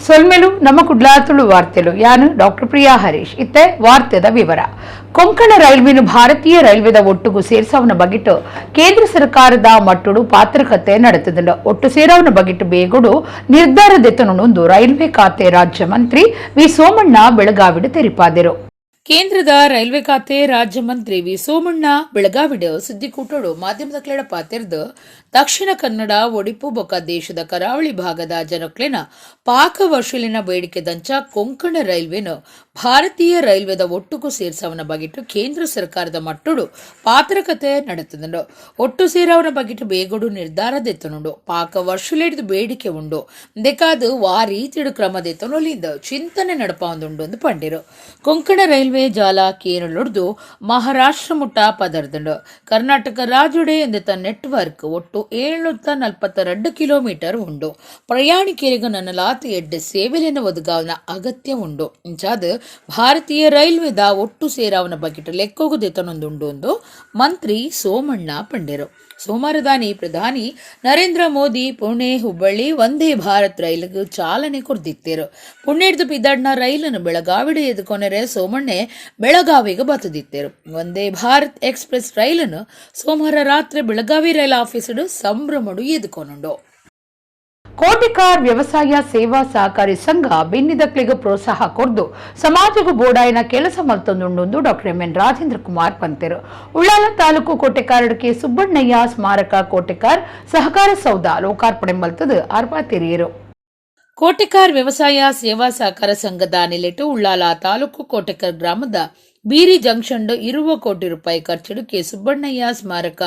ಸೊಲ್ಮೆಲು. ನಮ್ಮ ಕುಡ್ಲ ತುಳು ವಾರ್ತೆಲು. ಯಾನು ಡಾಕ್ಟರ್ ಪ್ರಿಯಾ ಹರೀಶ್. ಇತ್ತೆ ವಾರ್ತೆದ ವಿವರ. ಕೊಂಕಣ ರೈಲ್ವೆನು ಭಾರತೀಯ ರೈಲ್ವೆದ ಒಟ್ಟುಗು ಸೇರ್ಸಾವನ ಬಗಿಟ್ಟು ಕೇಂದ್ರ ಸರ್ಕಾರದ ಮಟ್ಟುಡು ಪಾತ್ರಕತೆ ನಡೆತದಂಡು. ಒಟ್ಟು ಸೇರಾವನ ಬಗಿಟ್ಟು ಬೇಗುಡು ನಿರ್ಧಾರ ದೆತ್ತನುಂದು ರೈಲ್ವೆ ಖಾತೆ ರಾಜ್ಯ ಮಂತ್ರಿ ವಿ ಸೋಮಣ್ಣ ಬೆಳಗಾವಿಡು ತೆರಿಪಾದರು. ಕೇಂದ್ರದ ರೈಲ್ವೆ ಖಾತೆ ರಾಜ್ಯ ಮಂತ್ರಿ ವಿ ಸೋಮಣ್ಣ ಬೆಳಗಾವಿಡು ಸುದ್ದಿಕೂಟೋಡು ಮಾಧ್ಯಮದ ಕ್ಲೆಡ ಪಾತೆರ್ದು, ದಕ್ಷಿಣ ಕನ್ನಡ, ಒಡಿಪು ಬೊಕ ದೇಶದ ಕರಾವಳಿ ಭಾಗದ ಜನಕ್ಲೆನ ಪಾಕ ವರ್ಷಲಿನ ಬೇಡಿಕೆದಂಚ ಕೊಂಕಣ ರೈಲ್ವೆನು ಭಾರತೀಯ ರೈಲ್ವೆದ ಒಟ್ಟುಗು ಸೇರ್ಸವನ ಬಗೆಟು ಕೇಂದ್ರ ಸರ್ಕಾರದ ಮಟ್ಟುಡು ಪಾತ್ರಕತೆ ನಡೆತದಂಡು. ಒಟ್ಟು ಸೇರವನ ಬಗೆಟು ಬೇಗೊಡು ನಿರ್ಧಾರ ದೆತ್ತನುಂಡು. ಪಾಕ ವರ್ಷಲೆಡ್ದು ಬೇಡಿಕೆ ಉಂಡು. ದೆಕಾದು ವಾ ರೀತಿಡು ಕ್ರಮ ದೆತ್ತನೊಲಿಂದ ಚಿಂತನೆ ನಡಪಾವೊಂದುಂಡು ಎಂದು ಪಂಡಿರು. ಕೊಂಕಣ ರೈಲ್ವೆ ಜಾಲ ಕೇರಳೊಡ್ದು ಮಹಾರಾಷ್ಟ್ರ ಮುಟ್ಟ ಪದರ್ದುಂಡು. ಕರ್ನಾಟಕ ರಾಜ್ಯಡೆ ಎಂದೆತ ನೆಟ್ವರ್ಕ್ ಒಟ್ಟು 742 ಕಿಲೋಮೀಟರ್ ಉಂಡು. ಪ್ರಯಾಣಿಕರಿಗೆ ನನಲಾತ್ ಎಡ್ಡೆ ಸೇವೆಲೆನ ಒದಗಾವನ ಅಗತ್ಯ ಉಂಡು. ಇಂಚಾದ್ ಭಾರತೀಯ ರೈಲ್ವೆದ ಒಟ್ಟು ಸೇರಾವನ ಬಗೆಟ್ ಲೆಕ್ಕೋಗು ದೆತನೊಂದುಂಡು ಎಂದು ಮಂತ್ರಿ ಸೋಮಣ್ಣ ಪಂಡೆರು. ಸೋಮವಾರದಾನಿ ಪ್ರಧಾನಿ ನರೇಂದ್ರ ಮೋದಿ ಪುಣೆ ಹುಬ್ಬಳ್ಳಿ ವಂದೇ ಭಾರತ್ ರೈಲಿಗೆ ಚಾಲನೆ ಕೊರ್ದಿತ್ತೇರು. ಪುಣೆಡ್ದು ಪಿದಡ್ನ ರೈಲನ್ನು ಬೆಳಗಾವಿಡು ಎದುಕೊನೆರೆ ಸೋಮಣ್ಣೆ ಬೆಳಗಾವಿಗೆ ಬತ್ತದಿತ್ತೇರು. ವಂದೇ ಭಾರತ್ ಎಕ್ಸ್ಪ್ರೆಸ್ ರೈಲನ್ನು ಸೋಮವಾರ ರಾತ್ರಿ ಬೆಳಗಾವಿ ರೈಲ್ ಆಫೀಸುಡು ಸಂಭ್ರಮಡು ಎದುಕೊನುಂಡು. ಕೋಟಿಕಾರ್ ವ್ಯವಸಾಯ ಸೇವಾ ಸಹಕಾರಿ ಸಂಘ ಬೆನ್ನಿದಕ್ಲಿಗೆ ಪ್ರೋತ್ಸಾಹ ಕೊರ್ದು ಸಮಾಜಗೂ ಬೋಡಾಯಿನ ಕೆಲಸ ಮಲ್ತೊಂದುಂಡು doctor M N Rajendra Kumar ಪಂತೆರು. Ullal ತಾಲೂಕು ಕೋಟೆಕಾರಡ್ ಕೆ ಸುಬ್ಬಣ್ಣಯ್ಯ ಸ್ಮಾರಕ ಕೋಟೆಕಾರ್ ಸಹಕಾರ ಸೌಧ ಲೋಕಾರ್ಪಣೆ ಮಲ್ತದು ಆರ್ಪಾತೆರಿಯರು. ಕೋಟೆಕಾರ್ ವ್ಯವಸಾಯ ಸೇವಾ ಸಹಕಾರ ಸಂಘದ ನಿಲೆಟು ಉಳ್ಳಾಲ ತಾಲೂಕು ಕೋಟೆಕಾರ್ ಗ್ರಾಮದ ಬೀರಿ ಜಂಕ್ಷನ್ 20 ಕೋಟಿ ರೂಪಾಯಿ ಖರ್ಚುಡು ಕೆ ಸುಬ್ಬಣ್ಣಯ್ಯ ಸ್ಮಾರಕ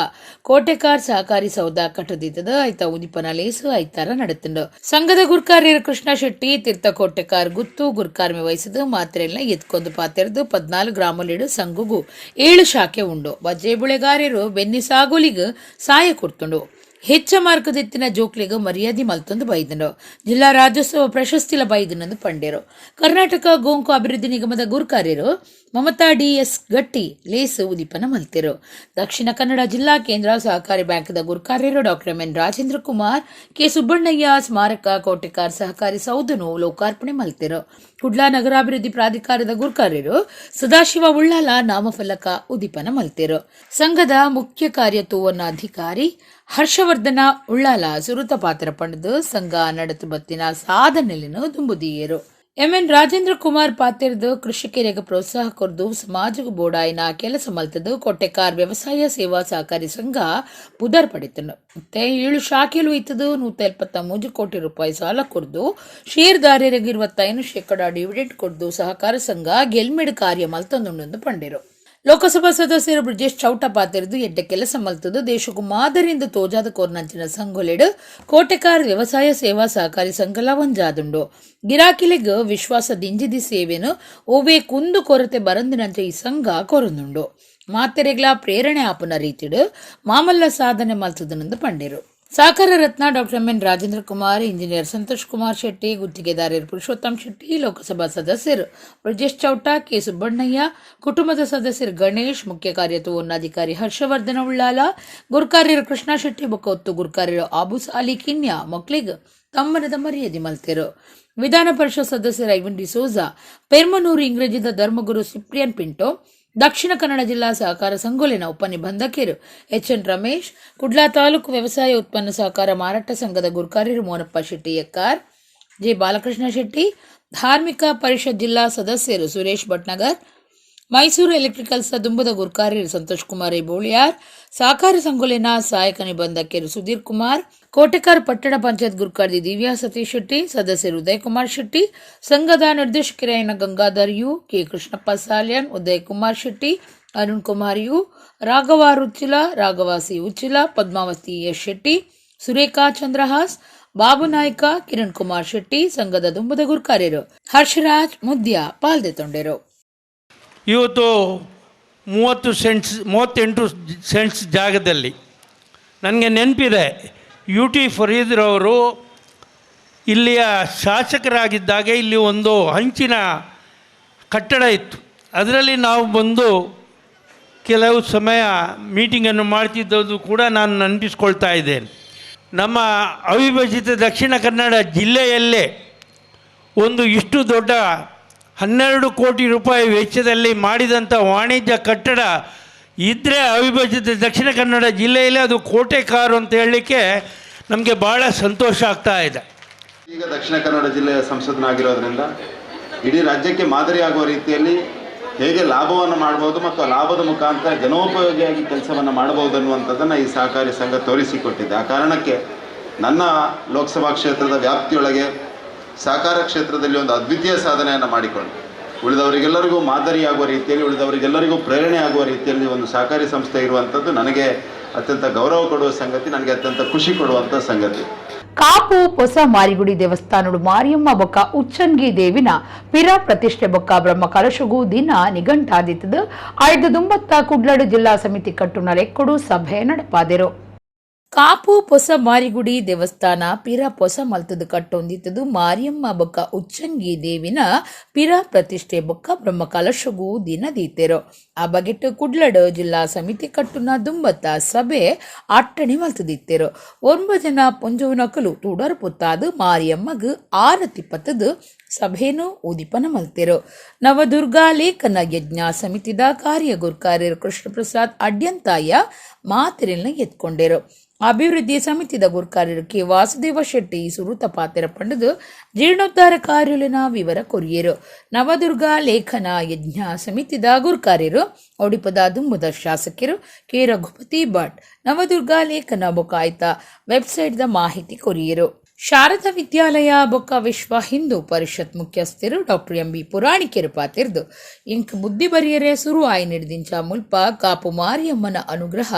ಕೋಟೆಕಾರ್ ಸಹಕಾರಿ ಸೌಧ ಕಟ್ಟದಿದ್ದದ. ಐತ ಉದಿಪನ ಲೇಸು ಐತಾರ ನಡೆತುಂಡು. ಸಂಘದ ಗುರ್ಕಾರ್ಯರು ಕೃಷ್ಣ ಶೆಟ್ಟಿ ತೀರ್ಥ ಕೋಟೆಕಾರ್ ಗುತ್ತು ಗುರ್ಕಾರ್ಮೆ ವಹಿಸಿದು ಮಾತ್ರೆಲ್ಲ ಎತ್ಕೊಂಡು ಪಾತೆರ್ದು, 14 ಗ್ರಾಮಲಿಡು ಸಂಘಗು ಏಳು ಶಾಖೆ ಉಂಡು. ಬಜ್ಜೆ ಬುಳೆಗಾರರು ಬೆನ್ನಿ ಸಾಗುಲಿಗ್ ಸಾಯ ಕೊಡ್ತುಂಡು. ಹೆಚ್ಚ ಮಾರ್ಕದೆತ್ತಿನ ಜೋಕ್ಲಿಗ್ ಮರ್ಯಾದೆ ಮಲ್ತೊಂದು ಬೈದನು. ಜಿಲ್ಲಾ ರಾಜ್ಯೋತ್ಸವ ಪ್ರಶಸ್ತಿಲ ಬೈದನಂದು ಪಂಡೇರು. ಕರ್ನಾಟಕ ಗೋಂಕು ಅಭಿವೃದ್ಧಿ ನಿಗಮದ ಗುರ್ಕಾರ್ಯರು ಮಮತಾ ಡಿ ಎಸ್ ಗಟ್ಟಿ ಲೇಸು ಉದಿಪನ ಮಲ್ತೆರು. ದಕ್ಷಿಣ ಕನ್ನಡ ಜಿಲ್ಲಾ ಕೇಂದ್ರ ಸಹಕಾರಿ ಬ್ಯಾಂಕ್ದ ಗುರ್ಕಾರ್ಯರು doctor M N Rajendra Kumar K Subbannayya ಸ್ಮಾರಕ ಕೋಟೆಕಾರ್ ಸಹಕಾರಿ ಸೌಧನು ಲೋಕಾರ್ಪಣೆ ಮಲ್ತೆರು. ಕುಡ್ಲ ನಗರಾಭಿವೃದ್ಧಿ ಪ್ರಾಧಿಕಾರದ ಗುರ್ಕಾರ್ಯರು ಸದಾಶಿವ ಉಳ್ಳಾಲ ನಾಮಫಲಕ ಉದಿಪನ ಮಲ್ತೆರು. ಸಂಘದ ಮುಖ್ಯ ಕಾರ್ಯತೂವನ್ನಾಧಿಕಾರಿ ಹರ್ಷವರ್ಧನ ಉಳ್ಳಾಲ ಸುರುತ ಪಾತ್ರ ಪಡೆದು ಸಂಘ ನಡೆತು ಬತ್ತಿನ ಸಾಧನೆಯನ್ನು ದುಂಬುದಿಯರು. ಎಂಎನ್ ರಾಜೇಂದ್ರ ಕುಮಾರ್ ಪಾತೆರ್ದು, ಕೃಷಿಕರಿಗೆ ಪ್ರೋತ್ಸಾಹ ಕೊರ್ದು ಸಮಾಜಕ್ಕೆ ಬೋಡಾಯಿನ ಕೆಲಸ ಮಲ್ತದು ಕೊಟ್ಟೆಕಾರ್ ವ್ಯವಸಾಯ ಸೇವಾ ಸಹಕಾರಿ ಸಂಘ ಪುದರ್ ಪಡಿತನು. ಮತ್ತೆ ಏಳು ಶಾಖೆಲು ಇತ್ತದು. 173 ಕೋಟಿ ರೂಪಾಯಿ ಸಾಲ ಕೊರ್ದು, ಷೇರ್ದಾರರಿಗೆ 25% ಡಿವಿಡೆಂಡ್ ಕೊರ್ದು ಸಹಕಾರ ಸಂಘ ಗೆಲ್ಮೆಡ್ ಕಾರ್ಯ ಮಲ್ತೊಂದುಂಡು ಪಂಡೆರು. ಲೋಕಸಭಾ ಸದಸ್ಯರು ಬ್ರಿಜೇಶ್ ಚೌಟ ಪಾತೆರ್ದು, ಎಡ್ಡೆ ಕೆಲಸ ಮಲ್ತದು ದೇಶಕ್ಕೂ ಮಾದರಿಯಿಂದ ತೋಜಾದ ಕೋರ್ನಂಚಿನ ಸಂಘೊಲೆಡು ಕೋಟೆಕಾರ್ ವ್ಯವಸಾಯ ಸೇವಾ ಸಹಕಾರಿ ಸಂಘಲ ಒಂಜಾದುಂಡು. ಗಿರಾಕಿಲೆಗ್ ವಿಶ್ವಾಸ ದಿಂಜಿದಿ ಸೇವೆನು ಒವ್ವೆ ಕುಂದು ಕೊರತೆ ಬರಂದಿನಂಚ ಈ ಸಂಘ ಕೊರೊಂದುಂಡು. ಮಾತೆರೆಗ್ಲಾ ಪ್ರೇರಣೆ ಆಪುನ ರೀತಿಡು ಮಾಮಲ್ಲ ಸಾಧನೆ ಮಲ್ತದನಂದು ಪಂಡೆರು. ಸಹಕಾರ ರತ್ನ doctor M N Rajendra Kumar, engineer Santosh Kumar Shetty, ಗುತ್ತಿಗೆದಾರರು ಪುರುಷೋತ್ತಮ್ ಶೆಟ್ಟಿ, ಲೋಕಸಭಾ ಸದಸ್ಯರು ಬ್ರಜೇಶ್ ಚೌಟ, ಕೆ ಸುಬ್ಬಣ್ಣಯ್ಯ ಕುಟುಂಬದ ಸದಸ್ಯರು ಗಣೇಶ್, ಮುಖ್ಯ ಕಾರ್ಯತುವನ್ನಾಧಿಕಾರಿ ಹರ್ಷವರ್ಧನ ಉಳ್ಳಾಲ, ಗುರ್ಕಾರ್ಯರು ಕೃಷ್ಣ ಶೆಟ್ಟಿ ಬೊಕ್ಕ ಒತ್ತು ಗುರ್ಕಾರ್ಯರು ಆಬೂಸ್ ಅಲಿ ಕಿನ್ಯಾ ಮಕ್ಳಿಗ್ ತಮ್ಮನದ ಮರ್ಯಾದೆ ಮಲ್ತೆರು. ವಿಧಾನ ಪರಿಷತ್ ಸದಸ್ಯರು ಐವನ್ ಡಿಸೋಜಾ, ಪೆರ್ಮನೂರು ಇಂಗ್ರೇಜಿದ ಧರ್ಮಗುರು ಸಿಪ್ರಿಯನ್ ಪಿಂಟೋ, ದಕ್ಷಿಣ ಕನ್ನಡ ಜಿಲ್ಲಾ ಸಹಕಾರ ಸಂಘೋಲಿನ ಉಪನಿಬಂಧಕರು ಎಚ್ ಎನ್ ರಮೇಶ್, ಕುಡ್ಲಾ ತಾಲೂಕು ವ್ಯವಸಾಯ ಉತ್ಪನ್ನ ಸಹಕಾರ ಮಾರಾಟ ಸಂಘದ ಗುರ್ಕಾರ್ಯರು ಮೋನಪ್ಪ ಶೆಟ್ಟಿ ಎಕ್ಕಾರ್, ಜೆ ಬಾಲಕೃಷ್ಣ ಶೆಟ್ಟಿ, ಧಾರ್ಮಿಕ ಪರಿಷತ್ ಜಿಲ್ಲಾ ಸದಸ್ಯರು ಸುರೇಶ್ ಭಟ್ನಗರ್, ಮೈಸೂರು ಎಲೆಕ್ಟ್ರಿಕಲ್ಸ್ ದುಂಬದ ಗುರ್ಕಾರ್ಯರು ಸಂತೋಷ್ ಕುಮಾರ್ ಬೋಳಿಯಾರ್, ಸಹಕಾರ ಸಂಘೋಲಿನ ಸಹಾಯಕ ನಿಬಂಧಕರು ಸುಧೀರ್ ಕುಮಾರ್, ಕೋಟೆಕಾರ್ ಪಟ್ಟಣ ಪಂಚಾಯತ್ ಗುರ್ಕಾರ್ದಿ ದಿವ್ಯಾ ಸತೀಶ್ ಶೆಟ್ಟಿ, ಸದಸ್ಯರು ಉದಯ್ ಕುಮಾರ್ ಶೆಟ್ಟಿ, ಸಂಘದ ನಿರ್ದೇಶಕರಾದ Gangadhar you, K Krishnappa Salian, Uday Kumar Shetty, Arun Kumar you, Raghava Ruchila, Raghava C Uchila, Padmavati S Shetty, Surekha Chandrahas, Babu Naik, Kiran Kumar Shetty, ಸಂಘದ ದುಂಬದ ಗುರ್ಕಾರ್ಯರು ಹರ್ಷರಾಜ್ ಮುದ್ಯ ಪಾಲ್ದೆತೊಂಡೆರು. ಇವತ್ತು 30 ಸೆಂಟ್ಸ್, 38 ಸೆಂಟ್ಸ್ ಜಾಗದಲ್ಲಿ, ನನಗೆ ನೆನಪಿದೆ, ಯು ಟಿ ಫರೀದ್ರವರು ಇಲ್ಲಿಯ ಶಾಸಕರಾಗಿದ್ದಾಗ ಇಲ್ಲಿ ಒಂದು ಹಂಚಿನ ಕಟ್ಟಡ ಇತ್ತು. ಅದರಲ್ಲಿ ನಾವು ಬಂದು ಕೆಲವು ಸಮಯ ಮೀಟಿಂಗನ್ನು ಮಾಡ್ತಿದ್ದದ್ದು ಕೂಡ ನಾನು ನೆನಪಿಸ್ಕೊಳ್ತಾ ಇದ್ದೇನೆ. ನಮ್ಮ ಅವಿಭಜಿತ ದಕ್ಷಿಣ ಕನ್ನಡ ಜಿಲ್ಲೆಯಲ್ಲೇ ಒಂದು ಇಷ್ಟು ದೊಡ್ಡ 12 ಕೋಟಿ ರೂಪಾಯಿ ವೆಚ್ಚದಲ್ಲಿ ಮಾಡಿದಂಥ ವಾಣಿಜ್ಯ ಕಟ್ಟಡ ಇದ್ದರೆ ಅವಿಭಜಿತ ದಕ್ಷಿಣ ಕನ್ನಡ ಜಿಲ್ಲೆಯಲ್ಲಿ ಅದು ಕೋಟೆಕಾರು ಅಂತ ಹೇಳಲಿಕ್ಕೆ ನಮಗೆ ಭಾಳ ಸಂತೋಷ ಆಗ್ತಾ ಇದೆ. ಈಗ ದಕ್ಷಿಣ ಕನ್ನಡ ಜಿಲ್ಲೆಯ ಸಂಸದನಾಗಿರೋದ್ರಿಂದ ಇಡೀ ರಾಜ್ಯಕ್ಕೆ ಮಾದರಿಯಾಗುವ ರೀತಿಯಲ್ಲಿ ಹೇಗೆ ಲಾಭವನ್ನು ಮಾಡ್ಬೋದು ಮತ್ತು ಆ ಲಾಭದ ಮುಖಾಂತರ ಜನೋಪಯೋಗಿಯಾಗಿ ಕೆಲಸವನ್ನು ಮಾಡಬಹುದು ಅನ್ನುವಂಥದ್ದನ್ನು ಈ ಸಹಕಾರಿ ಸಂಘ ತೋರಿಸಿಕೊಟ್ಟಿದೆ. ಆ ಕಾರಣಕ್ಕೆ ನನ್ನ ಲೋಕಸಭಾ ಕ್ಷೇತ್ರದ ವ್ಯಾಪ್ತಿಯೊಳಗೆ ಸಹಕಾರ ಕ್ಷೇತ್ರದಲ್ಲಿ ಒಂದು ಅದ್ವಿತೀಯ ಸಾಧನೆಯನ್ನು ಮಾಡಿಕೊಂಡು ಉಳಿದವರಿಗೆಲ್ಲರಿಗೂ ಮಾದರಿಯಾಗುವ ರೀತಿಯಲ್ಲಿ, ಉಳಿದವರಿಗೆಲ್ಲರಿಗೂ ಪ್ರೇರಣೆ ಆಗುವ ರೀತಿಯಲ್ಲಿ ಒಂದು ಸಹಕಾರಿ ಸಂಸ್ಥೆ ಇರುವಂಥದ್ದು ನನಗೆ ಅತ್ಯಂತ ಗೌರವ ಕೊಡುವ ಸಂಗತಿ, ನನಗೆ ಅತ್ಯಂತ ಖುಷಿ ಕೊಡುವಂಥ ಸಂಗತಿ. ಕಾಪು ಹೊಸ ಮಾರಿಗುಡಿ ದೇವಸ್ಥಾನಡು ಮಾರಿಯಮ್ಮ ಬೊಕ್ಕ ಉಚ್ಚನ್ಗಿ ದೇವಿನ ಪಿರ ಪ್ರತಿಷ್ಠೆ ಬೊಕ್ಕ ಬ್ರಹ್ಮ ಕಲಶಗು ದಿನ ನಿಘಂಟಾದಿತ್ತದು. ಆಯ್ದ ದುಂಬತ್ತ ಕುಡ್ಲಡು ಜಿಲ್ಲಾ ಸಮಿತಿ ಕಟ್ಟುನ ಲೆಕ್ಕಡು ಸಭೆ ನಡಪಾದೆರು. ಕಾಪು ಪೊಸ ಮಾರಿಗುಡಿ ದೇವಸ್ಥಾನ ಪಿರ ಪೊಸ ಮಲ್ತದು ಕಟ್ಟೊಂದಿತ್ತದು ಮಾರಿಯಮ್ಮ ಬೊಕ್ಕ ಉಚ್ಚಂಗಿ ದೇವಿನ ಪಿರ ಪ್ರತಿಷ್ಠೆ ಬೊಕ್ಕ ಬ್ರಹ್ಮ ಕಲಶಗು ದಿನ ದೀತೆರು. ಆ ಬಗೆಟ್ ಕುಡ್ಲಡು ಜಿಲ್ಲಾ ಸಮಿತಿ ಕಟ್ಟುನ ದುಂಬತ್ತ ಸಭೆ ಅಟ್ಟಣೆ ಮಲ್ತದಿತ್ತೆರು. 9 ಜನ ಪೊಂಜೋವಿನಕಲು ತುಡರ್ ಪೊತ್ತಾದು ಮಾರಿಯಮ್ಮಗ್ ಆರತಿ ಪತ್ತದು ಸಭೆನು ಉದಿಪನ ಮಲ್ತೆರು. ನವದುರ್ಗಾ ಲೇಖನ ಯಜ್ಞ ಸಮಿತಿದ ಕಾರ್ಯ ಗುರ್ಕಾರ್ಯರು ಕೃಷ್ಣಪ್ರಸಾದ್ ಅಡ್ಯಂತಾಯ ಮಾತಿರೆಲ್ನ ಎತ್ಕೊಂಡೆರು. ಅಭಿವೃದ್ಧಿ ಸಮಿತಿದ ಗುರ್ಕಾರ್ಯರು ಕೆ ವಾಸುದೇವ ಶೆಟ್ಟಿ ಸುರುತ ಪಾತೆರ ಪಂಡದು ಜೀರ್ಣೋದ್ಧಾರ ಕಾರ್ಯಲಿನ ವಿವರ ಕೊರಿಯರು. ನವದುರ್ಗಾ ಲೇಖನ ಯಜ್ಞ ಸಮಿತಿದ ಗುರ್ಕಾರ್ಯರು ಒಡಿಪದ ದುಂಬುದ ಶಾಸಕರು ಕೆ ರಘುಪತಿ ಭಟ್ ನವದುರ್ಗಾ ಲೇಖನ ಬೊಕಾಯ್ತ ವೆಬ್ಸೈಟ್ದ ಮಾಹಿತಿ ಕೊರಿಯರು. ಶಾರದಾ ವಿದ್ಯಾಲಯ ಬೊಕ್ಕ ವಿಶ್ವ ಹಿಂದೂ ಪರಿಷತ್ ಮುಖ್ಯಸ್ಥರು ಡಾಕ್ಟರ್ ಎಂ ಬಿ ಪುರಾಣಿಕೆರು ಪಾತಿರ್ದು ಇಂಕ್ ಬುದ್ಧಿ ಬರಿಯರೆ ಸುರು ಆಯಿ ನಿಡ್ದಿಂಚ ಮುಲ್ಪ ಕಾಪು ಮಾರಿಯಮ್ಮನ ಅನುಗ್ರಹ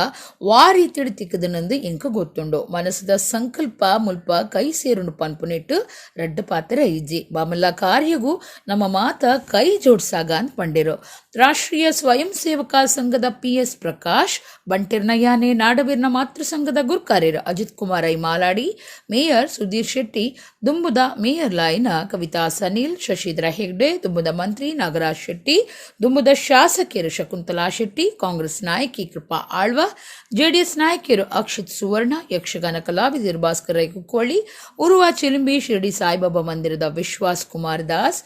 ವಾರಿ ತಿಡ್ತಿಕ್ಕದನಂದು ಇಂಕ್ ಗೊತ್ತುಂಡು. ಮನಸ್ಸದ ಸಂಕಲ್ಪ ಮುಲ್ಪ ಕೈ ಸೇರುಂಡು ಪನ್ಪುನಿಟ್ಟು ರಡ್ಡು ಪಾತ್ರ ಇಜ್ಜಿ ಬಾಮಲ್ಲ ಕಾರ್ಯಗೂ ನಮ್ಮ ಮಾತ ಕೈ ಜೋಡ್ಸಾಗ ಅಂತ ಪಂಡಿರು. ರಾಷ್ಟ್ರೀಯ ಸ್ವಯಂ ಸೇವಕ ಸಂಘದ ಪಿ ಎಸ್ ಪ್ರಕಾಶ್, ಬಂಟಿರ್ನಯಾನೆ ನಾಡವೀರ್ನ ಮಾತೃ ಸಂಘದ ಗುರ್ಕಾರ್ಯರು Ajit Kumar I Maladi, mayor Sudhir Shetty, ದುಂಬುದ ಮೇಯರ್ ಲಾಯಿನ ಕವಿತಾ ಸನೀಲ್, ಶಶಿಧರ ಹೆಗ್ಡೆ, ದುಂಬುದ ಮಂತ್ರಿ ನಾಗರಾಜ್ ಶೆಟ್ಟಿ, ದುಂಬುದ ಶಾಸಕಿಯರು ಶಕುಂತಲಾ ಶೆಟ್ಟಿ, ಕಾಂಗ್ರೆಸ್ ನಾಯಕಿ ಕೃಪಾ ಆಳ್ವ, ಜೆಡಿಎಸ್ ನಾಯಕಿಯರು ಅಕ್ಷಿತ್ ಸುವರ್ಣ, ಯಕ್ಷಗಾನ ಕಲಾವಿದರು ಭಾಸ್ಕರ ರೈ ಕುಕ್ಕೋಳಿ, ಉರುವ ಚಿಲಿಂಬಿ ಶಿರಡಿ ಸಾಯಿಬಾಬಾ ಮಂದಿರದ ವಿಶ್ವಾಸ್ ಕುಮಾರ್ ದಾಸ್,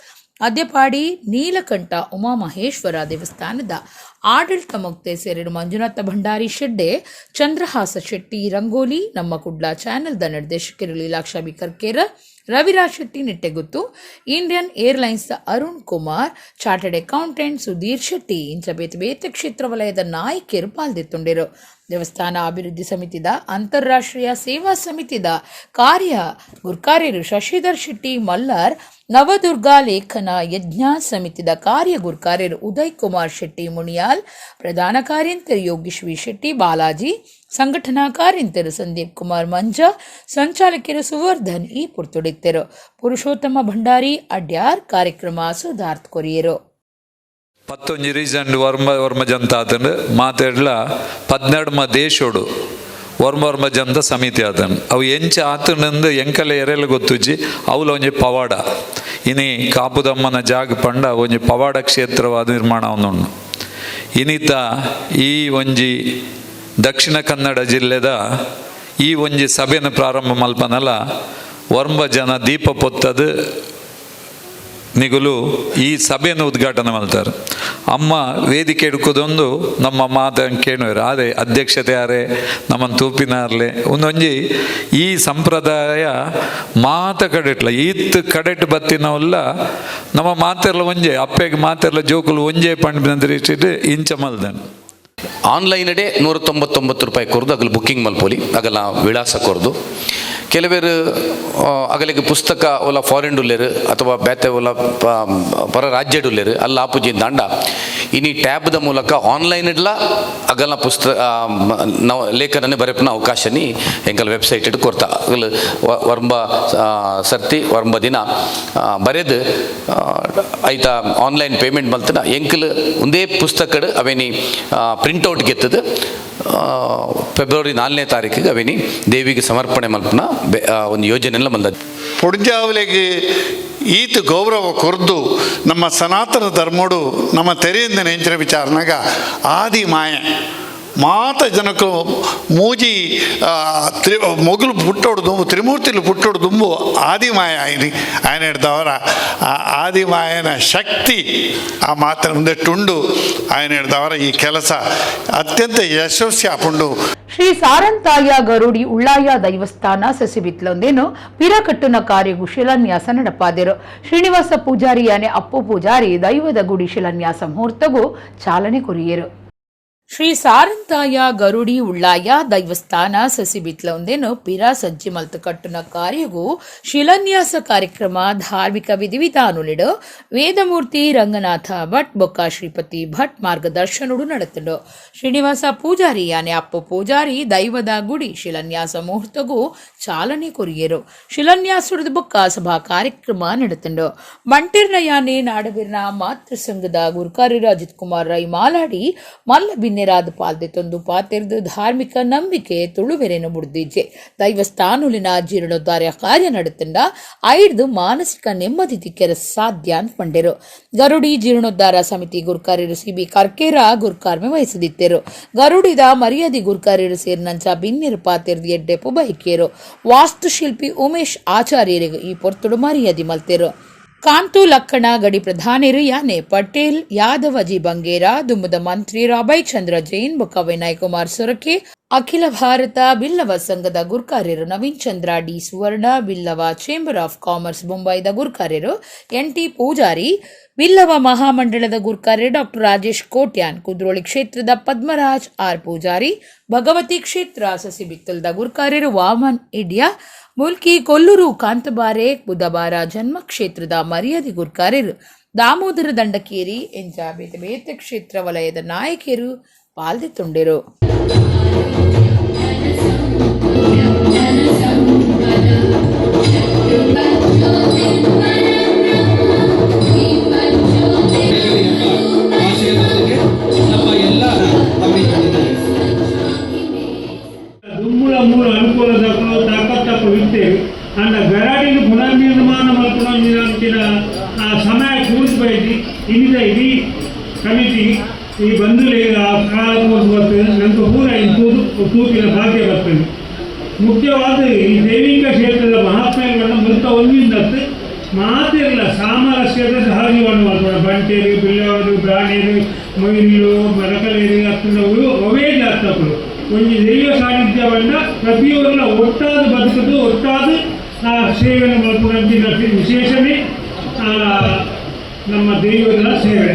ಅದ್ಯಪಾಡಿ ನೀಲಕಂಠ ಉಮಾಮಹೇಶ್ವರ ದೇವಸ್ಥಾನದ ಆಡಳಿತ ಮೊಕ್ತೇಸೆರರು ಮಂಜುನಾಥ ಭಂಡಾರಿ ಶೆಡ್ಡೆ, ಚಂದ್ರಹಾಸ ಶೆಟ್ಟಿ ರಂಗೋಲಿ, ನಮ್ಮ ಕುಡ್ಲ ಚಾನೆಲ್ದ ನಿರ್ದೇಶಕರು ಲೀಲಾಕ್ಷ ಬಿ ಕರ್ಕೇರ, ರವಿರಾಜ್ ಶೆಟ್ಟಿ ನಿಟ್ಟೆಗುತ್ತು, ಇಂಡಿಯನ್ ಏರ್ಲೈನ್ಸ್ದ ಅರುಣ್ ಕುಮಾರ್, ಚಾರ್ಟರ್ಡ್ ಅಕೌಂಟೆಂಟ್ ಸುಧೀರ್ ಶೆಟ್ಟಿ ಇಂಚ ಬೇತೆ ಬೇತೆ ಕ್ಷೇತ್ರ ವಲಯದ ನಾಯಕಿಯರು ಪಾಲ್ದೆತ್ತುಂಡಿರು. ದೇವಸ್ಥಾನ ಅಭಿವೃದ್ಧಿ ಸಮಿತಿದ ಅಂತಾರಾಷ್ಟ್ರೀಯ ಸೇವಾ ಸಮಿತಿದ ಕಾರ್ಯ ಗುರ್ಕಾರ್ಯರು ಶಶಿಧರ್ ಶೆಟ್ಟಿ ಮಲ್ಲಾರ್, ನವದುರ್ಗಾ ಲೇಖನ ಯಜ್ಞ ಸಮಿತಿದ ಕಾರ್ಯ ಗುರ್ಕಾರ್ಯರು ಉದಯ್ ಕುಮಾರ್ ಶೆಟ್ಟಿ ಮುಣಿಯಾಲ್, ಪ್ರಧಾನ ಕಾರ್ಯಂತರು ಯೋಗೀಶ್ ವಿ ಶೆಟ್ಟಿ ಬಾಲಾಜಿ, ಸಂಘಟನಾ ಕಾರ್ಯಂತರು ಸಂದೀಪ್ ಕುಮಾರ್ ಮಂಜ, ಸಂಚಾಲಕರು ಸುವರ್ಧನ್ ಈ ಪುರ್ತುಡಿತ್ತರು. ಪುರುಷೋತ್ತಮ ಭಂಡಾರಿ ಅಡ್ಯಾರ್ ಕಾರ್ಯಕ್ರಮ ಸುಧಾರ್ತ್ ಕೊರಿಯರು. 11 ರೀಸನ್ ವರ್ಮ ವರ್ಮ ಜಂತ ಆತಂಡು ಮಾತಾಡ್ಲ 12 ದೇಶೋಡು ವರ್ಮ ವರ್ಮ ಜಂತ ಸಮಿತಿ ಆತನ್. ಅವು ಎಂಚ ಆತನಂದು ಎಂಕಲೆ ಎರೆಲ್ಲ ಗೊತ್ತುಜ್ಜಿ. ಅವಲ ಒಂಜಿ ಪವಾಡ. ಇನಿ ಕಾಪುದಮ್ಮನ ಜಾಗ ಪಂಡ ಒಂಜಿ ಪವಾಡ ಕ್ಷೇತ್ರವಾದ ನಿರ್ಮಾಣ ಉಂಡು. ಇನಿತ ಈ ಒಂಜಿ ದಕ್ಷಿಣ ಕನ್ನಡ ಜಿಲ್ಲೆದ ಈ ಒಂಜಿ ಸಭೆನ ಪ್ರಾರಂಭ ಮಲ್ಪನಲ್ಲ ವರ್ಮ ಜನ ದೀಪ ಪೊತ್ತದು ನಿಗುಲು ಈ ಸಭೆಯನ್ನು ಉದ್ಘಾಟನೆ ಮಾಡ್ತಾರೆ. ಅಮ್ಮ ವೇದಿಕೆ ಹಿಡ್ಕೋದೊಂದು ನಮ್ಮ ಮಾತ ಕೇಳುವರು. ಆದರೆ ಅಧ್ಯಕ್ಷತೆ ಯಾರೇ ನಮ್ಮನ್ನು ತೂಪಿನಾರ್ಲೆ ಒಂದೊಂಜಿ ಈ ಸಂಪ್ರದಾಯ ಮಾತ ಕಡೆಟ್ಲ ಈತ್ ಕಡೆಟ್ ಬತ್ತಿನವಲ್ಲ ನಮ್ಮ ಮಾತೆಲ್ಲ ಒಂಜೆ, ಅಪ್ಪೆಗೆ ಮಾತೆಲ್ಲ ಜೋಕುಲು ಒಂಜೆ ಪಂಡಿನ ದೃಷ್ಟಿಡ್ ಇಂಚ ಮಲ್ದನ್. ಆನ್ಲೈನ್ ಡೇ 199 ರೂಪಾಯಿ ಕೊರ್ದು ಅಗಲು ಬುಕ್ಕಿಂಗ್ ಮಲ್ಪೊಲಿ. ಅಗಲ ವಿಳಾಸ ಕೊರ್ದು ಕೆಲವೇರು ಅಗಲಿಗೆ ಪುಸ್ತಕ ಒಲ ಫಾರಿನ್ ಉಲ್ಲೇರು ಅಥವಾ ಬೇತೆ ಒಲ ಪರ ರಾಜ್ಯಡ್ ಉಲ್ಲೇರು, ಅಲ್ಲ ಆಪುಜಿ ದಾಂಡ ಇನಿ ಟ್ಯಾಬ್ದ ಮೂಲಕ ಆನ್ಲೈನ್ ಇಡ್ಲ ಅಗಲ ಪುಸ್ತಕ ನಾವು ಲೇಖನನೇ ಬರೆಪಿನ ಅವಕಾಶನಿ ಎಂಕಲ್ ವೆಬ್ಸೈಟ್ ಇಟ್ಟು ಕೊರ್ತ. ಅಗಲು ವರ್ಂಬ ಸರ್ತಿ ವರ್ಂಬ ದಿನ ಬರೆದು ಐತ ಆನ್ಲೈನ್ ಪೇಮೆಂಟ್ ಮಲ್ತನ ಎಂಕಲ್ ಒಂದೇ ಪುಸ್ತಕಡ್ ಅವೇನಿ ಪ್ರಿಂಟ್ಔಟ್ ಗೆತ್ತದು ಫೆಬ್ರವರಿ 4ನೇ ತಾರೀಕಿಗೆ ಅವೇನಿ ದೇವಿಗೆ ಸಮರ್ಪಣೆ ಮಲ್ಪನ ಒಂದು ಯೋಜನೆಲ್ಲ ಬಂದ. ಪೊಡಿಂಜಾವಲಿಗೆ ಈತ ಗೌರವ ಕೊರ್ದು ನಮ್ಮ ಸನಾತನ ಧರ್ಮಡು ನಮ್ಮ ತೆರೆಯಿಂದ ನೆಂಚಿನ ವಿಚಾರನಾಗ ಆದಿ ಮಾಯೆ ಮಾತ ಜನಕ್ಕೂ ಮೂಜಿ ತ್ರಿ ಮೊಗಲು ಪುಟ್ಟೋಡು ತ್ರಿಮೂರ್ತಿಲು ಪುಟ್ಟೋಡು ದುಂಬು ಆದಿಮಾಯ ಆಯ್ನಿ ఆయన ಹಿಡ್ದವರ ಆ ಆದಿಮಾಯನ ಶಕ್ತಿ ಆ ಮಾತನ ಮುಂದೆಟ್ಟುಂಡು ఆయన ಹಿಡ್ದವರ ಈ ಕೆಲಸ ಅತ್ಯಂತ ಯಶಸ್ವಿ ಆಪುಂಡು. ಶ್ರೀ ಸಾರಂತಾಯ ಗರುಡಿ ಉಳ್ಳಾಯ ದೈವಸ್ಥಾನ ಸಸಿಬಿತ್ಲೊಂದೇನು ಪಿರಕಟ್ಟುನ ಕಾರ್ಯಗು ಶಿಲಾನ್ಯಾಸ ನಡಪಾದರು. ಶ್ರೀನಿವಾಸ ಪೂಜಾರಿ ಯಾನೆ ಅಪ್ಪು ಪೂಜಾರಿ ದೈವದ ಗುಡಿ ಶಿಲಾನ್ಯಾಸ ಮುಹೂರ್ತಗೂ ಚಾಲನೆ ಕೊರಿಯರು. ಶ್ರೀ ಸಾರಂತಾಯ ಗರುಡಿ ಉಳ್ಳಾಯ ದೈವಸ್ಥಾನ ಸಸಿಬಿತ್ಲೊಂದೇನು ಪಿರ ಸಜ್ಜಿ ಮಲ್ತು ಕಟ್ಟುನ ಕಾರ್ಯಗೂ ಶಿಲಾನ್ಯಾಸ ಕಾರ್ಯಕ್ರಮ ಧಾರ್ಮಿಕ ವಿಧಿವಿಧಾನುಲಿಡು ವೇದಮೂರ್ತಿ ರಂಗನಾಥ ಭಟ್ ಬೊಕ್ಕ ಶ್ರೀಪತಿ ಭಟ್ ಮಾರ್ಗದರ್ಶನುಡು ನಡೆತಂಡು. ಶ್ರೀನಿವಾಸ ಪೂಜಾರಿ ಯಾನೆ ಅಪ್ಪು ಪೂಜಾರಿ ದೈವದ ಗುಡಿ ಶಿಲಾನ್ಯಾಸ ಮುಹೂರ್ತಗೂ ಚಾಲನೆ ಕೊರಿಯರು. ಶಿಲಾನ್ಯಾಸದ ಬೊಕ್ಕ ಸಭಾ ಕಾರ್ಯಕ್ರಮ ನಡೆತಂಡು. ಬಂಟಿರ್ನ ಯಾನೆ ನಾಡಬಿರ್ನ ಮಾತೃ ಸಂಘದ ಗುರುಕಾರಿ ಅಜಿತ್ ಕುಮಾರ್ ರೈ ಮಾಲಾಡಿ ಮಲ್ಲ ಬಿನ್ನೆರಾದ ಪಾಲ್ದೆ ತೊಂದು ಪಾತೆರ್ದು ಧಾರ್ಮಿಕ ನಂಬಿಕೆ ತುಳುವೆರೆನು ಮುಡ್ದಿಜ್ಜೆ ದೈವಸ್ಥಾನುಲಿನ ಜೀರ್ಣೋದ್ಧಾರ ಕಾರ್ಯ ನಡುತ್ತಂಡ ಐಡ್ದು ಮಾನಸಿಕ ನೆಮ್ಮದಿ ತಿಕ್ಕೆರ ಸಾಧ್ಯ ಅಂತ ಪಂಡೆರು. ಗರುಡಿ ಜೀರ್ಣೋದ್ಧಾರ ಸಮಿತಿ ಗುರ್ಕಾರ್ಯರು ಸಿಬಿ ಕರ್ಕೇರ ಗುರ್ಕಾರ್ಮೆ ವಹಿಸದಿತ್ತೆರು. ಗರುಡಿದ ಮರ್ಯಾದೆ ಗುರ್ಕಾರ್ಯರು ಸೇರಿನಂಚ ಬಿನ್ನೆರು ಪಾತೆರ್ದು ಎಡ್ಡೆಪು ಬೈಕೇರು. ವಾಸ್ತುಶಿಲ್ಪಿ ಉಮೇಶ್ ಆಚಾರ್ಯರಿಗೆ ಈ ಪೊರ್ತುಡು ಮರ್ಯಾದೆ ಮಲ್ತೆರು. ಕಾಂತು ಲಕ್ಕಣ ಗಡಿ ಪ್ರಧಾನಿರು ಯಾನೆ ಪಟೇಲ್ ಯಾದವ ಜಿ ಬಂಗೇರ ದುಮ್ಮದ ಮಂತ್ರಿ ರಾಬೈ ಚಂದ್ರ ಜೈನ್ ಬೊಕ್ಕ ವಿನಯ್ ಕುಮಾರ್ ಸೊರಕೆ ಅಖಿಲ ಭಾರತ ಬಿಲ್ಲವ ಸಂಘದ ಗುರ್ಕಾರ್ಯರು Naveen Chandra D Suvarna Billava chamber of commerce ಮುಂಬೈದ ಗುರ್ಕಾರ್ಯರು N T Poojary Billava ಮಹಾಮಂಡಳದ ಗುರ್ಕಾರ್ಯರು doctor Rajesh Kotian Kudroli ಕ್ಷೇತ್ರದ ಪದ್ಮರಾಜ್ ಆರ್ ಪೂಜಾರಿ ಭಗವತಿ ಕ್ಷೇತ್ರ ಸಸಿಬಿತ್ತಲ್ದ ಗುರ್ಕಾರ್ಯರು ವಾಮನ್ ಇಡ್ಯಾ ಮುಲ್ಕಿ ಕೊಲ್ಲೂರು ಕಾಂತಬಾರೆ ಬುಧವಾರ ಜನ್ಮಕ್ಷೇತ್ರದ ಮರ್ಯಾದೆ ಗುರ್ಕಾರ್ಯರು ದಾಮೋದರ ದಂಡಕೇರಿ ಎಂಜ ಬೇತೆ ಬೇತೆ ಕ್ಷೇತ್ರ ವಲಯದ ನಾಯಕಿಯರು ಪಾಲ್ದೆತ್ತುಂಡಿರು. ದುಮ್ಮುಲ ಮೂಲ ಅನುಕೂಲದಕ್ಕೂ ತಾಕತ್ತಕ್ಕೂ ಇರ್ತೇವೆ ಅಂಡ ಗರಾಡಿನ ಪುನರ್ನಿರ್ಮಾಣ ಮಲ್ಪುನ ಆ ಸಮಯ ಕೂರ್ತು ಬೈದಿ ಇನ್ನಿದ ಇಡೀ ಕಮಿಟಿ ಈ ಬಂಧುಲೆ ಆ ಕಾಲ ಕೂರ್ತು ಬರ್ತದೆ. ನಮ್ಗೆ ಪೂರ ಇನ್ನು ತೂಕಿನ ಭಾಗ್ಯ ಬರ್ತದೆ. ಮುಖ್ಯವಾದ ಈ ದೈವಿಕ ಕ್ಷೇತ್ರದ ಮಹಾತ್ಮ್ಯಗಳನ್ನ ಮುಲ್ತ ಒಂದಿಂದತ್ತು ಮಾತಿರಲ್ಲ ಸಾಮರಸ್ಯದ ಸಹಜೀವನ ಮಾಡ್ತಾರೆ. ಬಂಟೇರು, ಬಿಲ್ಲವರು, ಬ್ರಾಣೇರು, ಮೊಯಿಲು, ಮರಕಲೇರು ಅತ್ತಂದವರು ಅವೇ ಜಾತಕರು ಒಂಜಿ ದೈವ ಸಾನ್ನಿಧ್ಯವನ್ನ ಪ್ರತಿಯೊಬ್ಬರ ಒಟ್ಟಾದ ಬದುಕುದು ಒಟ್ಟಾದ ಆ ಸೇವೆಯನ್ನು ಮಲ್ಪುನಂಚಿನ ವಿಶೇಷವೇ ನಮ್ಮ ದೈವದ ಸೇವೆ.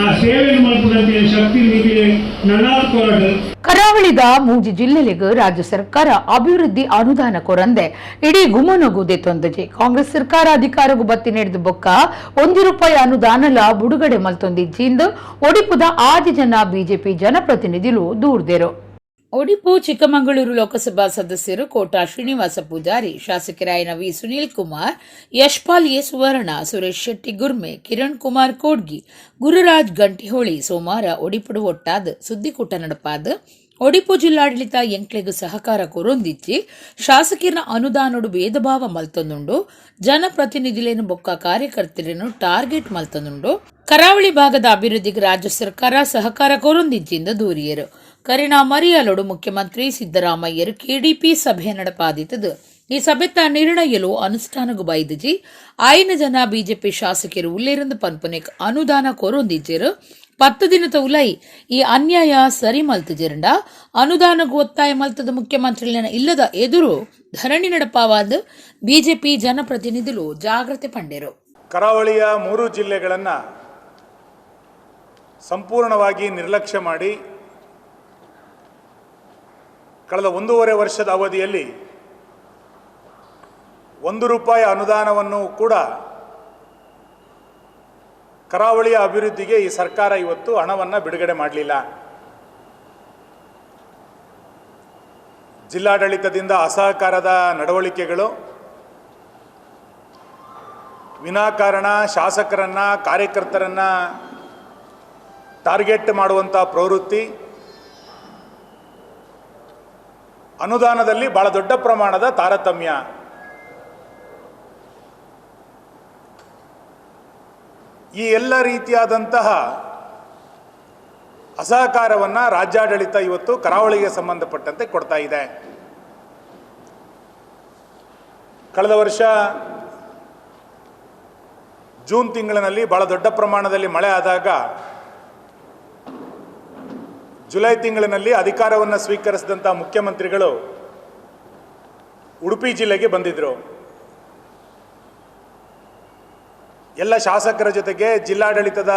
ಆ ಸೇವೆಯನ್ನು ಮಲ್ಪುನಂಚಿನ ಶಕ್ತಿ ನಿಮಗೆ ನನಾತ್ ಕೊರಡು. ಕರಾವಳಿದ ಮೂಜಿ ಜಿಲ್ಲೆಲಿಗೂ ರಾಜ್ಯ ಸರ್ಕಾರ ಅಭಿವೃದ್ಧಿ ಅನುದಾನ ಕೊರಂದೆ ಇಡೀ ಗುಮ್ಮನಗುದೆ ತೊಂದಜೆ. ಕಾಂಗ್ರೆಸ್ ಸರ್ಕಾರ ಅಧಿಕಾರಗೂ ಬತ್ತಿ ನಡೆದು ಬೊಕ್ಕ 1 ರೂಪಾಯಿ ಅನುದಾನಲ ಬುಡುಗಡೆ ಮಲ್ತೊಂದಿಜ್ಜಿಂದು ಒಡಿಪುದ ಆದಿ ಜನ ಬಿಜೆಪಿ ಜನಪ್ರತಿನಿಧಿಲು ದೂರ್ದೆರು. ಒಡಿಪು ಚಿಕ್ಕಮಗಳೂರು ಲೋಕಸಭಾ ಸದಸ್ಯರು ಕೋಟಾ ಶ್ರೀನಿವಾಸ ಪೂಜಾರಿ, ಶಾಸಕರಾಯನ ವಿ ಸುನೀಲ್ ಕುಮಾರ್, ಯಶ್ಪಾಲ್ ಎ ಸುವರ್ಣ, ಸುರೇಶ್ ಶೆಟ್ಟಿ ಗುರ್ಮೆ, ಕಿರಣ್ ಕುಮಾರ್ ಕೋಡ್ಗಿ, ಗುರುರಾಜ್ ಗಂಟಿಹೊಳಿ ಸೋಮವಾರ ಒಡಿಪುಡು ಒಟ್ಟಾದ ಸುದ್ದಿಕೂಟ ನಡಪಾದ ಒಡಿಪು ಜಿಲ್ಲಾಡಳಿತ ಎಂಕ್ಲೆಗ್ ಸಹಕಾರ ಕೊರೊಂದಿಚ್ಚಿ ಶಾಸಕಿಯರ ಅನುದಾನೊಡು ಭೇದಭಾವ ಮಲ್ತೊಂದುಂಡು, ಜನಪ್ರತಿನಿಧಿಲೇನು ಬೊಕ್ಕ ಕಾರ್ಯಕರ್ತರನ್ನು ಟಾರ್ಗೆಟ್ ಮಲ್ತೊಂದುಂಡು, ಕರಾವಳಿ ಭಾಗದ ಅಭಿವೃದ್ಧಿಗೆ ರಾಜ್ಯ ಸರ್ಕಾರ ಸಹಕಾರ ಕೊರೊಂದಿಜ್ಜಿಂದ ದೂರಿಯರು. ಕರಿಣಾ ಮರಿಯಲೊಡು ಮುಖ್ಯಮಂತ್ರಿ ಸಿದ್ದರಾಮಯ್ಯರು ಕೆಡಿಪಿ ಸಭೆ ನಡಪಾದಿತ್ತದು. ಈ ಸಭೆತ ನಿರ್ಣಯಲು ಅನುಷ್ಠಾನಗು ಬೈದಜಿ ಆಯ್ನ ಜನ ಬಿಜೆಪಿ ಶಾಸಕರು ಉಲ್ಲೇರಂದು ಪನ್ಪುನೆಕ್ ಅನುದಾನ ಕೊರೊಂದಿಜ್ಜೆರು. 10 ದಿನದ ಉಲೈ ಈ ಅನ್ಯಾಯ ಸರಿ ಮಲ್ತುಜೆರಂಡ ಅನುದಾನಗೂ ಒತ್ತಾಯ ಮಲ್ತದ ಮುಖ್ಯಮಂತ್ರಿ ಇಲ್ಲದ ಎದುರು ಧರಣಿ ನಡಪಾವಾದ ಬಿಜೆಪಿ ಜನಪ್ರತಿನಿಧಿಗಳು ಜಾಗ್ರತೆ ಪಂಡೆರು. ಕರಾವಳಿಯ 3 ಜಿಲ್ಲೆಗಳನ್ನು ಸಂಪೂರ್ಣವಾಗಿ ನಿರ್ಲಕ್ಷ್ಯ ಮಾಡಿ ಕಳೆದ 1.5 ವರ್ಷದ ಅವಧಿಯಲ್ಲಿ 1 ರೂಪಾಯಿ ಅನುದಾನವನ್ನು ಕೂಡ ಕರಾವಳಿಯ ಅಭಿವೃದ್ಧಿಗೆ ಈ ಸರ್ಕಾರ ಇವತ್ತು ಹಣವನ್ನು ಬಿಡುಗಡೆ ಮಾಡಲಿಲ್ಲ. ಜಿಲ್ಲಾಡಳಿತದಿಂದ ಅಸಹಕಾರದ ನಡವಳಿಕೆಗಳು, ವಿನಾಕಾರಣ ಶಾಸಕರನ್ನು ಕಾರ್ಯಕರ್ತರನ್ನು ಟಾರ್ಗೆಟ್ ಮಾಡುವಂಥ ಪ್ರವೃತ್ತಿ, ಅನುದಾನದಲ್ಲಿ ಭಾಳ ದೊಡ್ಡ ಪ್ರಮಾಣದ ತಾರತಮ್ಯ, ಈ ಎಲ್ಲ ರೀತಿಯಾದಂತಹ ಅಸಹಕಾರವನ್ನು ರಾಜ್ಯಾಡಳಿತ ಇವತ್ತು ಕರಾವಳಿಗೆ ಸಂಬಂಧಪಟ್ಟಂತೆ ಕೊಡ್ತಾ ಇದೆ. ಕಳೆದ ವರ್ಷ ಜೂನ್ ತಿಂಗಳಿನಲ್ಲಿ ಭಾಳ ದೊಡ್ಡ ಪ್ರಮಾಣದಲ್ಲಿ ಮಳೆ ಆದಾಗ ಜುಲೈ ತಿಂಗಳಿನಲ್ಲಿ ಅಧಿಕಾರವನ್ನು ಸ್ವೀಕರಿಸಿದಂಥ ಮುಖ್ಯಮಂತ್ರಿಗಳು ಉಡುಪಿ ಜಿಲ್ಲೆಗೆ ಬಂದಿದ್ದರು. ಎಲ್ಲ ಶಾಸಕರ ಜೊತೆಗೆ ಜಿಲ್ಲಾಡಳಿತದ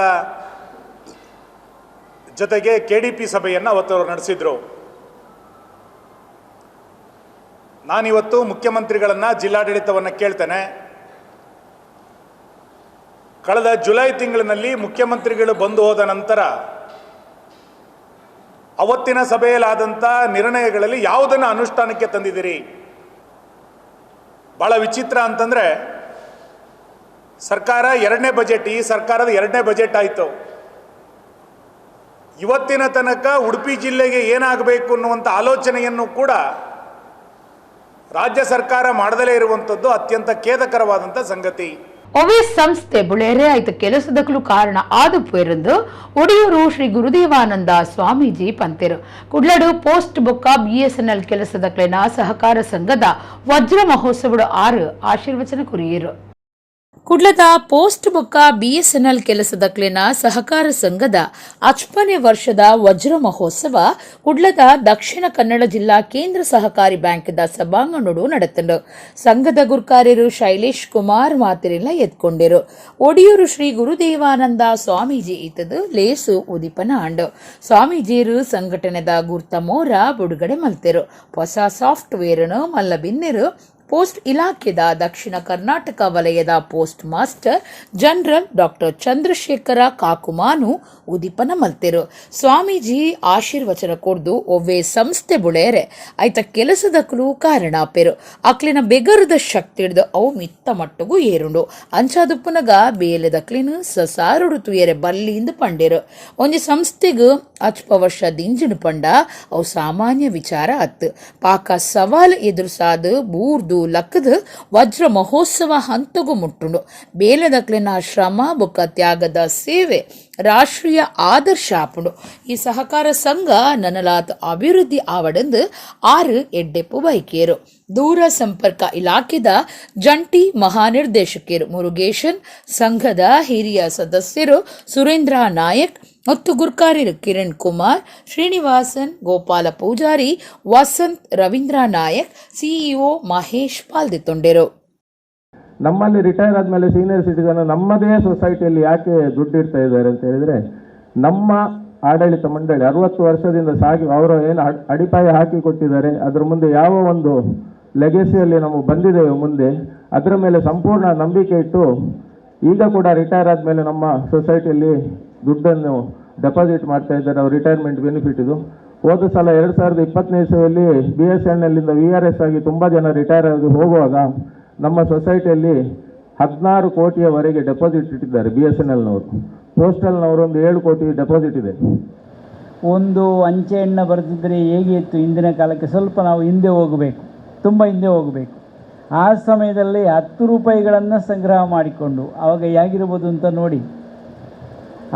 ಜೊತೆಗೆ ಕೆಡಿಪಿ ಸಭೆಯನ್ನು ಅವತ್ತು ಅವರು ನಡೆಸಿದರು. ನಾನಿವತ್ತು ಮುಖ್ಯಮಂತ್ರಿಗಳನ್ನು, ಜಿಲ್ಲಾಡಳಿತವನ್ನು ಕೇಳ್ತೇನೆ, ಕಳೆದ ಜುಲೈ ತಿಂಗಳಿನಲ್ಲಿ ಮುಖ್ಯಮಂತ್ರಿಗಳು ಬಂದು ಹೋದ ನಂತರ ಅವತ್ತಿನ ಸಭೆಯಲ್ಲಾದಂಥ ನಿರ್ಣಯಗಳಲ್ಲಿ ಯಾವುದನ್ನು ಅನುಷ್ಠಾನಕ್ಕೆ ತಂದಿದ್ದೀರಿ? ಭಾಳ ವಿಚಿತ್ರ ಅಂತಂದರೆ, ಸರ್ಕಾರ ಎರಡನೇ ಬಜೆಟ್, ಈ ಸರ್ಕಾರದ ಎರಡನೇ ಬಜೆಟ್ ಆಯಿತು. ಇವತ್ತಿನ ತನಕ ಉಡುಪಿ ಜಿಲ್ಲೆಗೆ ಏನಾಗಬೇಕು ಅನ್ನುವಂಥ ಆಲೋಚನೆಯನ್ನು ಕೂಡ ರಾಜ್ಯ ಸರ್ಕಾರ ಮಾಡದಲೇ ಇರುವಂಥದ್ದು ಅತ್ಯಂತ ಖೇದಕರವಾದಂಥ ಸಂಗತಿ. ಒವೇ ಸಂಸ್ಥೆ ಬುಳೇರೆ ಆಯ್ತು ಕೆಲಸದಕ್ಕೂ ಕಾರಣ ಆದು ಪೇರಂದು ಒಡಿಯೂರು ಶ್ರೀ ಗುರುದೇವಾನಂದ ಸ್ವಾಮೀಜಿ ಪಂತೆರು. ಕುಡ್ಲಡು ಪೋಸ್ಟ್ ಬೊಕ್ಕ ಬಿಎಸ್ಎನ್ಎಲ್ ಕೆಲಸದಕ್ಲೆನ ಸಹಕಾರ ಸಂಘದ ವಜ್ರ ಮಹೋತ್ಸವಡು 6 ಆಶೀರ್ವಚನ ಕುರಿಯರು. ಕುಡ್ಲದ ಪೋಸ್ಟ್ ಬೊಕ್ಕ ಬಿಎಸ್ಎನ್ಎಲ್ ಕೆಲಸದಕ್ಲೆನ ಸಹಕಾರ ಸಂಘದ 50ನೇ ವರ್ಷದ ವಜ್ರ ಮಹೋತ್ಸವ ಕುಡ್ಲದ ದಕ್ಷಿಣ ಕನ್ನಡ ಜಿಲ್ಲಾ ಕೇಂದ್ರ ಸಹಕಾರಿ ಬ್ಯಾಂಕ್ದ ಸಭಾಂಗಣಡು ನಡೆತಂಡು. ಸಂಘದ ಗುರ್ಕಾರ್ಯರು ಶೈಲೇಶ್ ಕುಮಾರ್ ಮಾತಿರೆಲ್ಲ ಎತ್ಕೊಂಡಿರು. ಒಡಿಯೂರು ಶ್ರೀ ಗುರುದೇವಾನಂದ ಸ್ವಾಮೀಜಿ ಇತ್ತದು ಲೇಸು ಉದಿಪನ ಆಂಡು. ಸ್ವಾಮೀಜಿಯರು ಸಂಘಟನೆದ ಗುರ್ತ ಮೋರ ಬಿಡುಗಡೆ ಮಲ್ತೆರು. ಹೊಸ ಸಾಫ್ಟ್ವೇರ್ನು ಮಲ್ಲ ಬಿನ್ನೆರು ಪೋಸ್ಟ್ ಇಲಾಖೆದ ದಕ್ಷಿಣ ಕರ್ನಾಟಕ ವಲಯದ post master general doctor Chandrashekara Kakumanu ಉದಿಪನ ಮಲ್ತೆರು. ಸ್ವಾಮೀಜಿ ಆಶೀರ್ವಚನ ಕೊಡ್ದು ಒವ್ವೆ ಸಂಸ್ಥೆ ಬುಳೇರೆ ಆಯ್ತ ಕೆಲಸದಕ್ಕೂ ಕಾರಣ ಪೆರು. ಅಕ್ಲಿನ ಬೆಗರದ ಶಕ್ತಿ ಹಿಡ್ದು ಅವು ಮಿತ್ತ ಮಟ್ಟಗೂ ಏರುಂಡು. ಅಂಚಾದುಪ್ಪನಗ ಬೇಲೆದಕ್ಲಿನ ಸಸಾರುಡು ತುಯರೆ ಬಲ್ಲಿಂದ ಪಂಡೇರು. ಒಂಜಿ ಸಂಸ್ಥೆಗ್ ಅಚ್ಪ ವರ್ಷ ದಿಂಜಿನ ಪಂಡ ಅವು ಸಾಮಾನ್ಯ ವಿಚಾರ ಅತ್ತು. ಪಾಕ ಸವಾಲ್ ಎದುರುಸಾದು ಬೂರ್ದು ಲಕ್ಕದ ವಜ್ರ ಮಹೋತ್ಸವ ಹಂತಗೂ ಮುಟ್ಟುಂಡು. ಬೇಲದಕ್ಲಿನ ಶ್ರಮ ಬೊಕ್ಕ ತ್ಯಾಗದ ಸೇವೆ ರಾಷ್ಟ್ರೀಯ ಆದರ್ಶ ಆಪುಂಡು. ಈ ಸಹಕಾರ ಸಂಘ ನನಲಾತ್ ಅಭಿವೃದ್ಧಿ ಆವಡಂದು 6 ಎಡ್ಡೆಪ್ಪು ಬೈಕೇರು. ದೂರ ಸಂಪರ್ಕ ಇಲಾಖೆದ ಜಂಟಿ ಮಹಾನಿರ್ದೇಶಕರು ಮುರುಗೇಶನ್, ಸಂಘದ ಹಿರಿಯ ಸದಸ್ಯರು ಸುರೇಂದ್ರ ನಾಯಕ್ ಮತ್ತು ಗುರ್ಕಾರ್ಯರು ಕಿರಣ್ ಕುಮಾರ್, ಶ್ರೀನಿವಾಸನ್, ಗೋಪಾಲ ಪೂಜಾರಿ, ವಸಂತ್, ರವೀಂದ್ರ ನಾಯಕ್, ಸಿಇಒ ಮಹೇಶ್ ಪಾಲ್ದಿತ್ತೊಂಡೆರು. ನಮ್ಮಲ್ಲಿ ರಿಟೈರ್ ಆದಮೇಲೆ ಸೀನಿಯರ್ ಸಿಟಿಸನ್ ನಮ್ಮದೇ ಸೊಸೈಟಿಯಲ್ಲಿ ಯಾಕೆ ದುಡ್ಡು ಇಡ್ತಾ ಇದ್ದಾರೆ ಅಂತ ಹೇಳಿದರೆ, ನಮ್ಮ ಆಡಳಿತ ಮಂಡಳಿ 60 ವರ್ಷದಿಂದ ಸಾಗಿ ಅವರು ಏನು ಅಡಿಪಾಯ ಹಾಕಿ ಕೊಟ್ಟಿದ್ದಾರೆ, ಅದರ ಮುಂದೆ ಯಾವ ಒಂದು ಲೆಗೆಸಿಯಲ್ಲಿ ನಾವು ಬಂದಿದ್ದೇವೆ ಮುಂದೆ, ಅದರ ಮೇಲೆ ಸಂಪೂರ್ಣ ನಂಬಿಕೆ ಇಟ್ಟು ಈಗ ಕೂಡ ರಿಟೈರ್ ಆದಮೇಲೆ ನಮ್ಮ ಸೊಸೈಟಿಯಲ್ಲಿ ದುಡ್ಡನ್ನು ಡೆಪಾಸಿಟ್ ಮಾಡ್ತಾ ಇದ್ದಾರೆ. ಅವ್ರ ರಿಟೈರ್ಮೆಂಟ್ ಬೆನಿಫಿಟ್ ಇದು. ಹೋದ ಸಲ 2020ನೇ ಇಸವಿಯಲ್ಲಿ BSNL VRS ಆಗಿ ತುಂಬ ಜನ ರಿಟೈರ್ ಆಗಿ ಹೋಗುವಾಗ ನಮ್ಮ ಸೊಸೈಟಿಯಲ್ಲಿ 16 ಕೋಟಿಯವರೆಗೆ ಡೆಪಾಸಿಟ್ ಇಟ್ಟಿದ್ದಾರೆ BSNLನವರು. ಪೋಸ್ಟಲ್ನವರು ಒಂದು 7 ಕೋಟಿ ಡೆಪಾಸಿಟ್ ಇದೆ. ಒಂದು ಅಂಚೆಯನ್ನು ಬರೆದಿದ್ದರೆ ಹೇಗೆ ಇತ್ತು ಇಂದಿನ ಕಾಲಕ್ಕೆ, ಸ್ವಲ್ಪ ನಾವು ಹಿಂದೆ ಹೋಗಬೇಕು, ತುಂಬ ಹಿಂದೆ ಹೋಗಬೇಕು. ಆ ಸಮಯದಲ್ಲಿ 10 ರೂಪಾಯಿಗಳನ್ನು ಸಂಗ್ರಹ ಮಾಡಿಕೊಂಡು ಆವಾಗ ಹೇಗಿರ್ಬೋದು ಅಂತ ನೋಡಿ,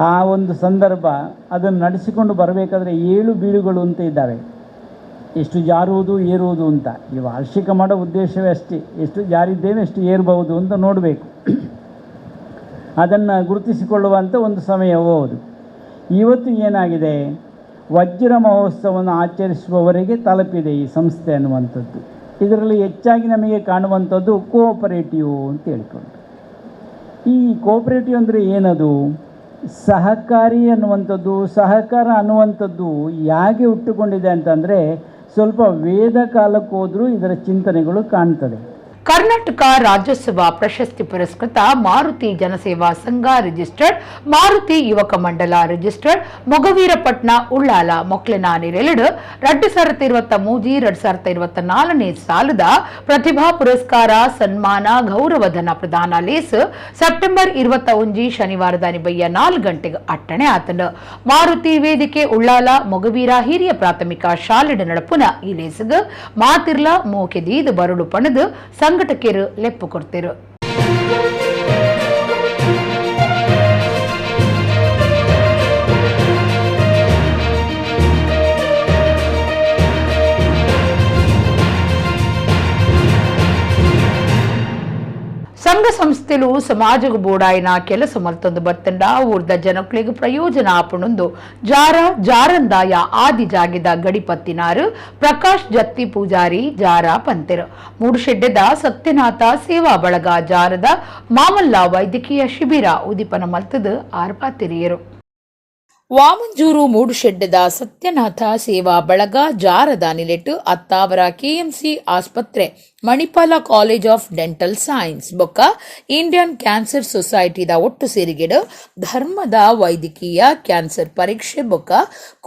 ಆ ಒಂದು ಸಂದರ್ಭ ಅದನ್ನು ನಡೆಸಿಕೊಂಡು ಬರಬೇಕಾದ್ರೆ 7 ಬೀಳುಗಳು ಅಂತ ಇದ್ದಾವೆ. ಎಷ್ಟು ಜಾರುವುದು ಏರುವುದು ಅಂತ ಈ ವಾರ್ಷಿಕ ಮಾಡೋ ಉದ್ದೇಶವೇ ಅಷ್ಟೇ, ಎಷ್ಟು ಜಾರಿದ್ದೇವೆ ಎಷ್ಟು ಏರಬಹುದು ಅಂತ ನೋಡಬೇಕು, ಅದನ್ನು ಗುರುತಿಸಿಕೊಳ್ಳುವಂಥ ಒಂದು ಸಮಯವೂ ಹೌದು. ಇವತ್ತು ಏನಾಗಿದೆ, ವಜ್ರ ಮಹೋತ್ಸವವನ್ನು ಆಚರಿಸುವವರೆಗೆ ತಲುಪಿದೆ ಈ ಸಂಸ್ಥೆ ಅನ್ನುವಂಥದ್ದು. ಇದರಲ್ಲಿ ಹೆಚ್ಚಾಗಿ ನಮಗೆ ಕಾಣುವಂಥದ್ದು ಕೋಆಪರೇಟಿವ್ ಅಂತ ಹೇಳಿಕೊಂಡು, ಈ ಕೋಆಪರೇಟಿವ್ ಅಂದರೆ ಏನದು, ಸಹಕಾರಿ ಅನ್ನುವಂಥದ್ದು. ಸಹಕಾರ ಅನ್ನುವಂಥದ್ದು ಹೇಗೆ ಹುಟ್ಟುಕೊಂಡಿದೆ ಅಂತಂದರೆ, ಸ್ವಲ್ಪ ವೇದ ಕಾಲಕ್ಕೆ ಹೋದರೂ ಇದರ ಚಿಂತನೆಗಳು ಕಾಣ್ತದೆ. ಕರ್ನಾಟಕ ರಾಜ್ಯೋತ್ಸವ ಪ್ರಶಸ್ತಿ ಪುರಸ್ಕೃತ ಮಾರುತಿ ಜನಸೇವಾ ಸಂಘ ರಿಜಿಸ್ಟರ್ಡ್, ಮಾರುತಿ ಯುವಕ ಮಂಡಲ ರಿಜಿಸ್ಟರ್ಡ್, ಮೊಗವೀರಪಟ್ನ ಉಳ್ಳಾಲ ಮೊಕ್ಲೆನ ನಿರೆಲಡು 2023 2024ನೇ ಸಾಲದ ಪ್ರತಿಭಾ ಪುರಸ್ಕಾರ ಸನ್ಮಾನ ಗೌರವಧನ ಪ್ರದಾನ ಲೇಸ್ ಸೆಪ್ಟೆಂಬರ್ 21 ಶನಿವಾರದ ನಿಬಯ್ಯ 4 ಗಂಟೆಗೆ ಅಟ್ಟಣೆ ಆತಂಡು. ಮಾರುತಿ ವೇದಿಕೆ ಉಳ್ಳಾಲ ಮೊಗವೀರ ಹಿರಿಯ ಪ್ರಾಥಮಿಕ ಶಾಲೆಡ ನಡಪುನ ಈ ಲೇಸ್ಗ್ ಮಾತಿರ್ಲ ಮೋಕೆದೀದು ಬರಡು ಪಣದು ಸಂಘಟಕರು ಲೆಪ್ಪು ಕೊಡ್ತಿರು. ಸಂಸ್ಥೆಲು ಸಮಾಜಗ್ ಬೋಡಾಯಿನ ಕೆಲಸ ಮಲ್ತೊಂದು ಬತ್ತಂಡ ಊರ್ದ ಜನಕ್ಲೆಗ್ ಪ್ರಯೋಜನ ಆಪುಣೊಂದು ಜಾರ ಜಾರಂದಾಯ ಆದಿ ಜಾಗಿದ ಗಡಿಪತ್ತಿನಾರು ಪ್ರಕಾಶ್ ಜತ್ತಿ ಪೂಜಾರಿ ಜಾರ ಪಂತೆರು. ಮೂಡುಶೆಡ್ಡೆದ ಸತ್ಯನಾಥ ಸೇವಾ ಬಳಗ ಜಾರದ ಮಾಮಲ್ಲ ವೈದ್ಯಕೀಯ ಶಿಬಿರ ಉದಿಪನ ಮಲ್ತದು ಆರ್ಪಾತಿರಿಯರು. ವಾಮಂಜೂರು ಮೂಡುಶೆಡ್ಡೆದ ಸತ್ಯನಾಥ ಸೇವಾ ಬಳಗ ಜಾರದ ನಿಲೆಟ್ಟು ಅತ್ತಾವರ ಕೆಎಂಸಿ ಆಸ್ಪತ್ರೆ Manipal college of dental science ಬೊಕ್ಕ ಇಂಡಿಯನ್ ಕ್ಯಾನ್ಸರ್ ಸೊಸೈಟಿದ ಒಟ್ಟು ಸೇರಿಗೆಡು ಧರ್ಮದ ವೈದ್ಯಕೀಯ ಕ್ಯಾನ್ಸರ್ ಪರೀಕ್ಷೆ ಬೊಕ್ಕ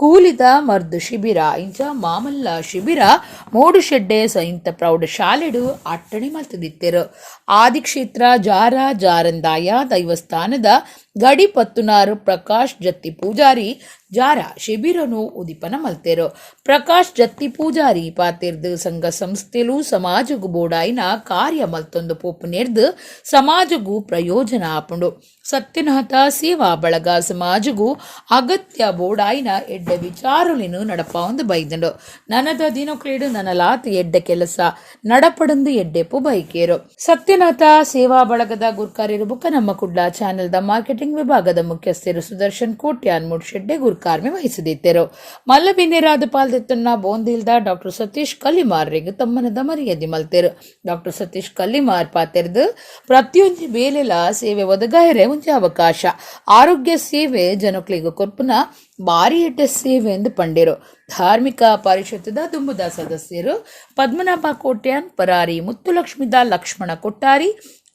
ಕೂಲಿದ ಮರ್ದು ಶಿಬಿರ ಇಂಚ ಮಾಮಲ್ಲ ಶಿಬಿರ ಮೂಡುಶೆಡ್ಡೆ ಸಂಯುಕ್ತ ಪ್ರೌಢಶಾಲೆಡು ಅಟ್ಟಣೆ ಮಲ್ತದಿತ್ತೆರು. ಆದಿಕ್ಷೇತ್ರ ಜಾರ ಜಾರಂದಾಯ ದೈವಸ್ಥಾನದ ಗಡಿ ಪತ್ತುನಾರು ಪ್ರಕಾಶ್ ಜತ್ತಿ ಪೂಜಾರಿ ಜಾರ ಶಿಬಿರನು ಉದಿಪನ ಮಲ್ತೇರು. ಪ್ರಕಾಶ್ ಜತ್ತಿ ಪೂಜಾರಿ ಪಾತಿರ್ದು ಸಂಘ ಸಂಸ್ಥೆಲು ಸಮಾಜಗು ಬೋಡಾಯಿನ ಕಾರ್ಯ ಮಲ್ತೊಂದು ಪೋಪು ನೇರ್ದು ಸಮಾಜಗೂ ಪ್ರಯೋಜನ ಆಪುಂಡು. ಸತ್ಯನಾಥ ಸೇವಾ ಬಳಗ ಸಮಾಜಗೂ ಅಗತ್ಯ ಬೋಡಾಯಿನ ಎಡ್ಡೆ ವಿಚಾರಲಿನು ನಡಪಾವೊಂದು ಬೈದಂಡು. ನನದ ದಿನಕ್ಲೇಡು ನನಲಾತ್ ಎಡ್ಡೆ ಕೆಲಸ ನಡಪಡಂದು ಎಡ್ಡೆಪು ಬೈಕೇರು. ಸತ್ಯನಾಥ ಸೇವಾ ಬಳಗದ ಗುರ್ಕಾರ್ಯರು ಬುಕ್ಕ ನಮ್ಮ ಕುಡ್ಲ ಚಾನೆಲ್ದ ಮಾರ್ಕೆಟಿಂಗ್ ವಿಭಾಗದ ಮುಖ್ಯಸ್ಥರು ಸುದರ್ಶನ್ ಕೋಟ್ಯಾನ್ ಮೂಡ್ಶೆಡ್ಡೆ ಗುರ್ಕಾರ್ಮೆ ವಹಿಸದಿದ್ದರು. ಮಲ್ಲಬಿನ್ನೆರಾದ ಪಾಲ್ದೆತ್ತನ್ನ ಬೋಂದಿಲ್ದ ಡಾಕ್ಟರ್ ಸತೀಶ್ ಕಲ್ಲಿಮಾರ್ರಿಗೆ ತಮ್ಮನದ ಮರ್ಯಾದೆ ಮಲ್ತೇರು. ಡಾಕ್ಟರ್ ಸತೀಶ್ ಕಲ್ಲಿಮಾರ್ ಪಾತೆರ್ದು ಪ್ರತಿಯೊಂದು ಬೇಲೆಲ ಸೇವೆ ಒದಗಾಯರೆ ಒಂಜಿ ಅವಕಾಶ ಆರೋಗ್ಯ ಸೇವೆ ಜನಕ್ಲಿಗ ಕೊರ್ಪುನ ಬಾರಿ ಎಡ್ಡೆ ಸೇವೆ ಎಂದು ಪಂಡಿರು. ಧಾರ್ಮಿಕ ಪರಿಷತ್ತದ ದುಂಬುದ ಸದಸ್ಯರು ಪದ್ಮನಾಭ ಕೋಟ್ಯಾನ್, ಪರಾರಿ ಮುತ್ತುಲಕ್ಷ್ಮಿದ ಲಕ್ಷ್ಮಣ ಕೊಟ್ಟಾರಿ,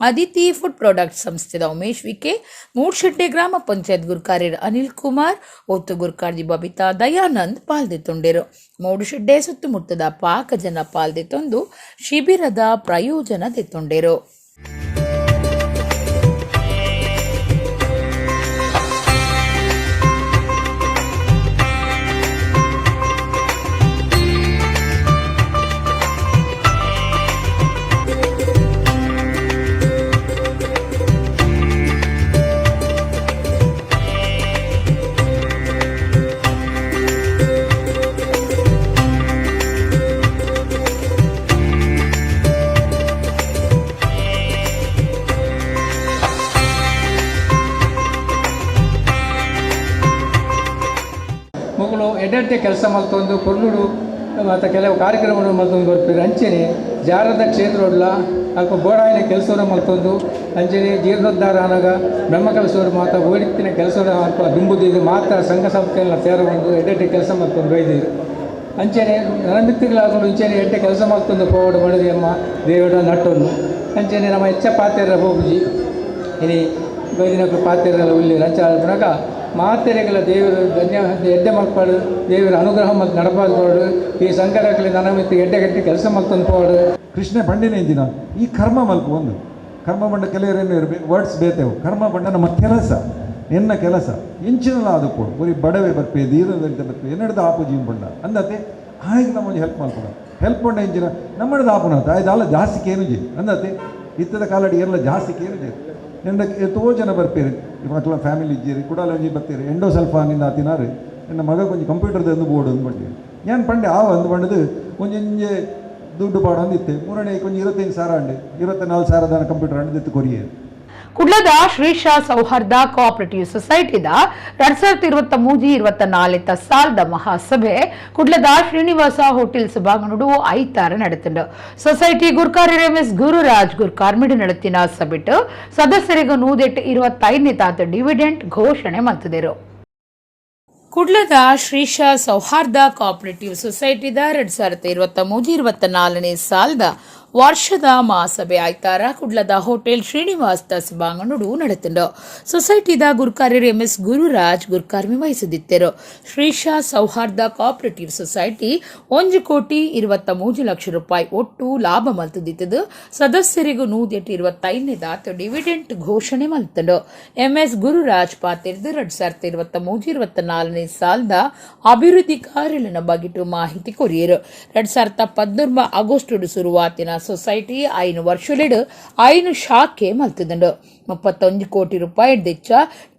ಅದಿತಿ ಫುಡ್ ಪ್ರಾಡಕ್ಟ್ ಸಂಸ್ಥೆದ ಉಮೇಶ್ ವಿಕೆ, ಮೂಡ್ಶೆಡ್ಡೆ ಗ್ರಾಮ ಪಂಚಾಯತ್ ಗುರ್ಕಾರ್ಯರ್ ಅನಿಲ್ ಕುಮಾರ್, ಒತ್ತು ಗುರ್ಕಾರ್ಜಿ ಬಬಿತಾ ದಯಾನಂದ್ ಪಾಲ್ದೆತ್ತೊಂಡಿರು. ಮೂಡುಶೆಡ್ಡೆ ಸುತ್ತಮುತ್ತದ ಪಾಕ ಜನ ಪಾಲ್ದೆತ್ತೊಂದು ಶಿಬಿರದ ಪ್ರಯೋಜನ ದೆತ್ತೊಂಡಿರು. ಮೊಗಳು ಎಡ್ಡೆಡ್ಡೆ ಕೆಲಸ ಮಲ್ತೊಂದು ಪೊರ್ಲುಡು ಮತ್ತು ಕೆಲವು ಕಾರ್ಯಕ್ರಮಗಳು ಮಲ್ತೊಂದು ಬರ್ಪೇರು. ಅಂಚೆನೆ ಜಾರದ ಕ್ಷೇತ್ರೊಡ್ಲ ಅಲ್ಪ ಬೋಡಾಯಿನ ಕೆಲಸವನ್ನು ಮಲ್ತೊಂದು ಅಂಚೆನೆ ಜೀರ್ಣೋದ್ಧಾರ ಆನಗ ಬ್ರಹ್ಮ ಕಲಸವರು ಮಾತ್ರ ಓಡಿತ್ತಿನ ಕೆಲಸವನ್ನು ಅಲ್ಪ ದುಂಬುದಿದ್ದು ಮಾತ್ರ ಸಂಘ ಸಂಸ್ಥೆಯನ್ನ ಸೇರಕೊಂಡು ಎಡ್ಡೆಡ್ಡೆ ಕೆಲಸ ಮಲ್ತೊಂದು ಬೈದಿರು. ಅಂಚೆನೆ ನರಮಿತ್ತಿಗಳಾಕೊಂಡು ಇಂಚೆನೆ ಎಡ್ಡೆ ಕೆಲಸ ಮಲ್ತೊಂದು ಪೋವಡು ಮಡದಿ ಅಮ್ಮ ದೇವಡ ನಟ್ಟೊಂದು ಅಂಚೆನೆ ನಮ್ಮ ಹೆಚ್ಚ ಪಾತೆರ ಹೋಗುಜಿ ಇನಿ ಬೈದಿನಕ್ಲು ಪಾತೆರೆಲ್ಲ ಉಲ್ಲಿ ಅಂಚ ಪುನಕ ಮಾತೆರೆಗಳ ದೇವರು ಧನ್ಯ ಎಡ್ಡೆ ಮಲ್ಪಾಡು ದೇವರ ಅನುಗ್ರಹ ಮತ್ತು ನಡಪಾಡು ಈ ಸಂಕಟಕ್ಕೆ ನನಮಿತ್ತು ಎಡ್ಡೆ ಗಟ್ಟಿ ಕೆಲಸ ಮಲ್ತೊಂದು ಪೋಡು. ಕೃಷ್ಣ ಬಂಡಿನೇ ದಿನ ಈ ಕರ್ಮ ಮಲ್ಪ ಒಂದು ಕರ್ಮ ಬಂಡ ಕೆಲವರೇನು ಇರಬೇಕು ವರ್ಡ್ಸ್ ಬೇತೇವು ಕರ್ಮ ಬಂಡ ನಮ್ಮ ಕೆಲಸ ಎನ್ನ ಕೆಲಸ ಎಂಚಿನಲ್ಲ ಅದು ಕೊಡು ಬರೀ ಬಡವೆ ಬರ್ಪೆ ದೀನದಲ್ಲಿದ್ದ ಬರ್ಪೆ ಎನ್ನಡ್ದ ಆಪು ಜೀವನ ಬಂಡ ಅಂದತೆ ಹಾಗೆ ನಮ್ಮ ಒಂದು ಹೆಲ್ಪ್ ಮಲ್ಪಡ ಹೆಲ್ಪ್ ಬಂಡ ಎಂಚಿನ ನಮ್ಮಡ್ದ ಆಪುನ ಆಯ್ತು ಅಲ್ಲ ಜಾಸ್ತಿ ಕೇನು ಜಿ ಅಂದತೆ ಇತ್ತದ ಕಾಲಡಿ ಎಲ್ಲ ಜಾಸ್ತಿ ಕೇನು ಜಿ ಎಂಡ ಎತ್ತೋ ಜನ ಬರ್ಪೇರು ಮಕ್ಕಳ ಫ್ಯಾಮಿಲಿ ಇದ್ದೀರಿ ಕುಡಾಲ ಒಂಜಿ ಬರ್ತೀರಿ ಎಂಡೋಸಲ್ಫಾನಿಂದ ಆತಿನಾರು ಎನ್ನ ಮಗ ಕೊಂಚ ಕಂಪ್ಯೂಟರ್ದ ಒಂದು ಬೋರ್ಡ್ ಒಂದು ಬಂಡಿ ಏನು ಪಂಡೆ ಆ ಒಂದು ಬಂಡದು ಒಂಜೊಂಜೆ ದುಡ್ಡು ಪಾಡೊಂದಿತ್ತೆ ಮೂರನೇ ಕೊಂಚ 25,000 ಅಂಡೆ 24,000 ದಾನ ಕಂಪ್ಯೂಟರ್ ಅಂಡದಿತ್ತು ಕೊರಿಯೇ. ಕುಡ್ಲದ ಶ್ರೀಶಾ ಸೌಹಾರ್ದ ಕೋಆಪರೇಟಿವ್ ಸೊಸೈಟಿದ 2023-24 ಸಾಲದ ಮಹಾಸಭೆ ಕುಡ್ಲದ ಶ್ರೀನಿವಾಸ ಹೋಟೆಲ್ ಸಭಾಂಗಣಡು ಐತಾರ ನಡೆತಂಡು. ಸೊಸೈಟಿ ಗುರ್ಕಾರ್ಯರ್ ಎಂ ಎಸ್ ಗುರುರಾಜ್ ಗುರ್ಕಾರ್ಮಿಡು ನಡೆತಿನ ಸಭೆಟ್ ಸದಸ್ಯರಿಗೂ 125ನೇ ತಾತ ಡಿವಿಡೆಂಟ್ ಘೋಷಣೆ ಮಲ್ತದಿರು. ಕುಡ್ಲದ ಶ್ರೀಶಾ ಸೌಹಾರ್ದ ಕೋಆಪರೇಟಿವ್ ಸೊಸೈಟಿದ 2023-24 ಸಾಲದ ವರ್ಷದ ಮಹಾಸಭೆ ಆಯ್ತಾರ ಕುಡ್ಲದ ಹೋಟೆಲ್ ಶ್ರೀನಿವಾಸ ಸಭಾಂಗಣಡು ನಡೆತಂಡು. ಸೊಸೈಟಿದ ಗುರ್ಕಾರ್ಯರ್ ಎಂ ಎಸ್ ಗುರುರಾಜ್ ಗುರ್ಕಾರ್ಮೆ ವಹಿಸದಿದ್ದರು. ಶ್ರೀಶಾ ಸೌಹಾರ್ದ ಕೋಆಪರೇಟಿವ್ ಸೊಸೈಟಿ 1,23,00,000 ರೂಪಾಯಿ ಒಟ್ಟು ಲಾಭ ಮಲ್ತದಿತ್ತದು. ಸದಸ್ಯರಿಗೂ 125ನೇ ದಾತ ಡಿವಿಡೆಂಟ್ ಘೋಷಣೆ ಮಲ್ತಂಡು. ಎಂಎಸ್ ಗುರುರಾಜ್ ಪಾತಿರ್ದು 2023-24 ಸಾಲದ ಅಭಿವೃದ್ಧಿ ಕಾರ್ಯಗಳನ್ನು ಬಗಿಟ್ಟು ಮಾಹಿತಿ ಕೊರಿಯರು. 2013 ಆಗಸ್ಟ್ ಶುರುವಾತಿನ Society 5 ವರ್ಷಲೆಡ್ 5 ಶಾಖೆ ಮಲ್ತುದುಂಡು. 31 ಕೋಟಿ ರೂಪಾಯಿ ದೆಚ್ಚ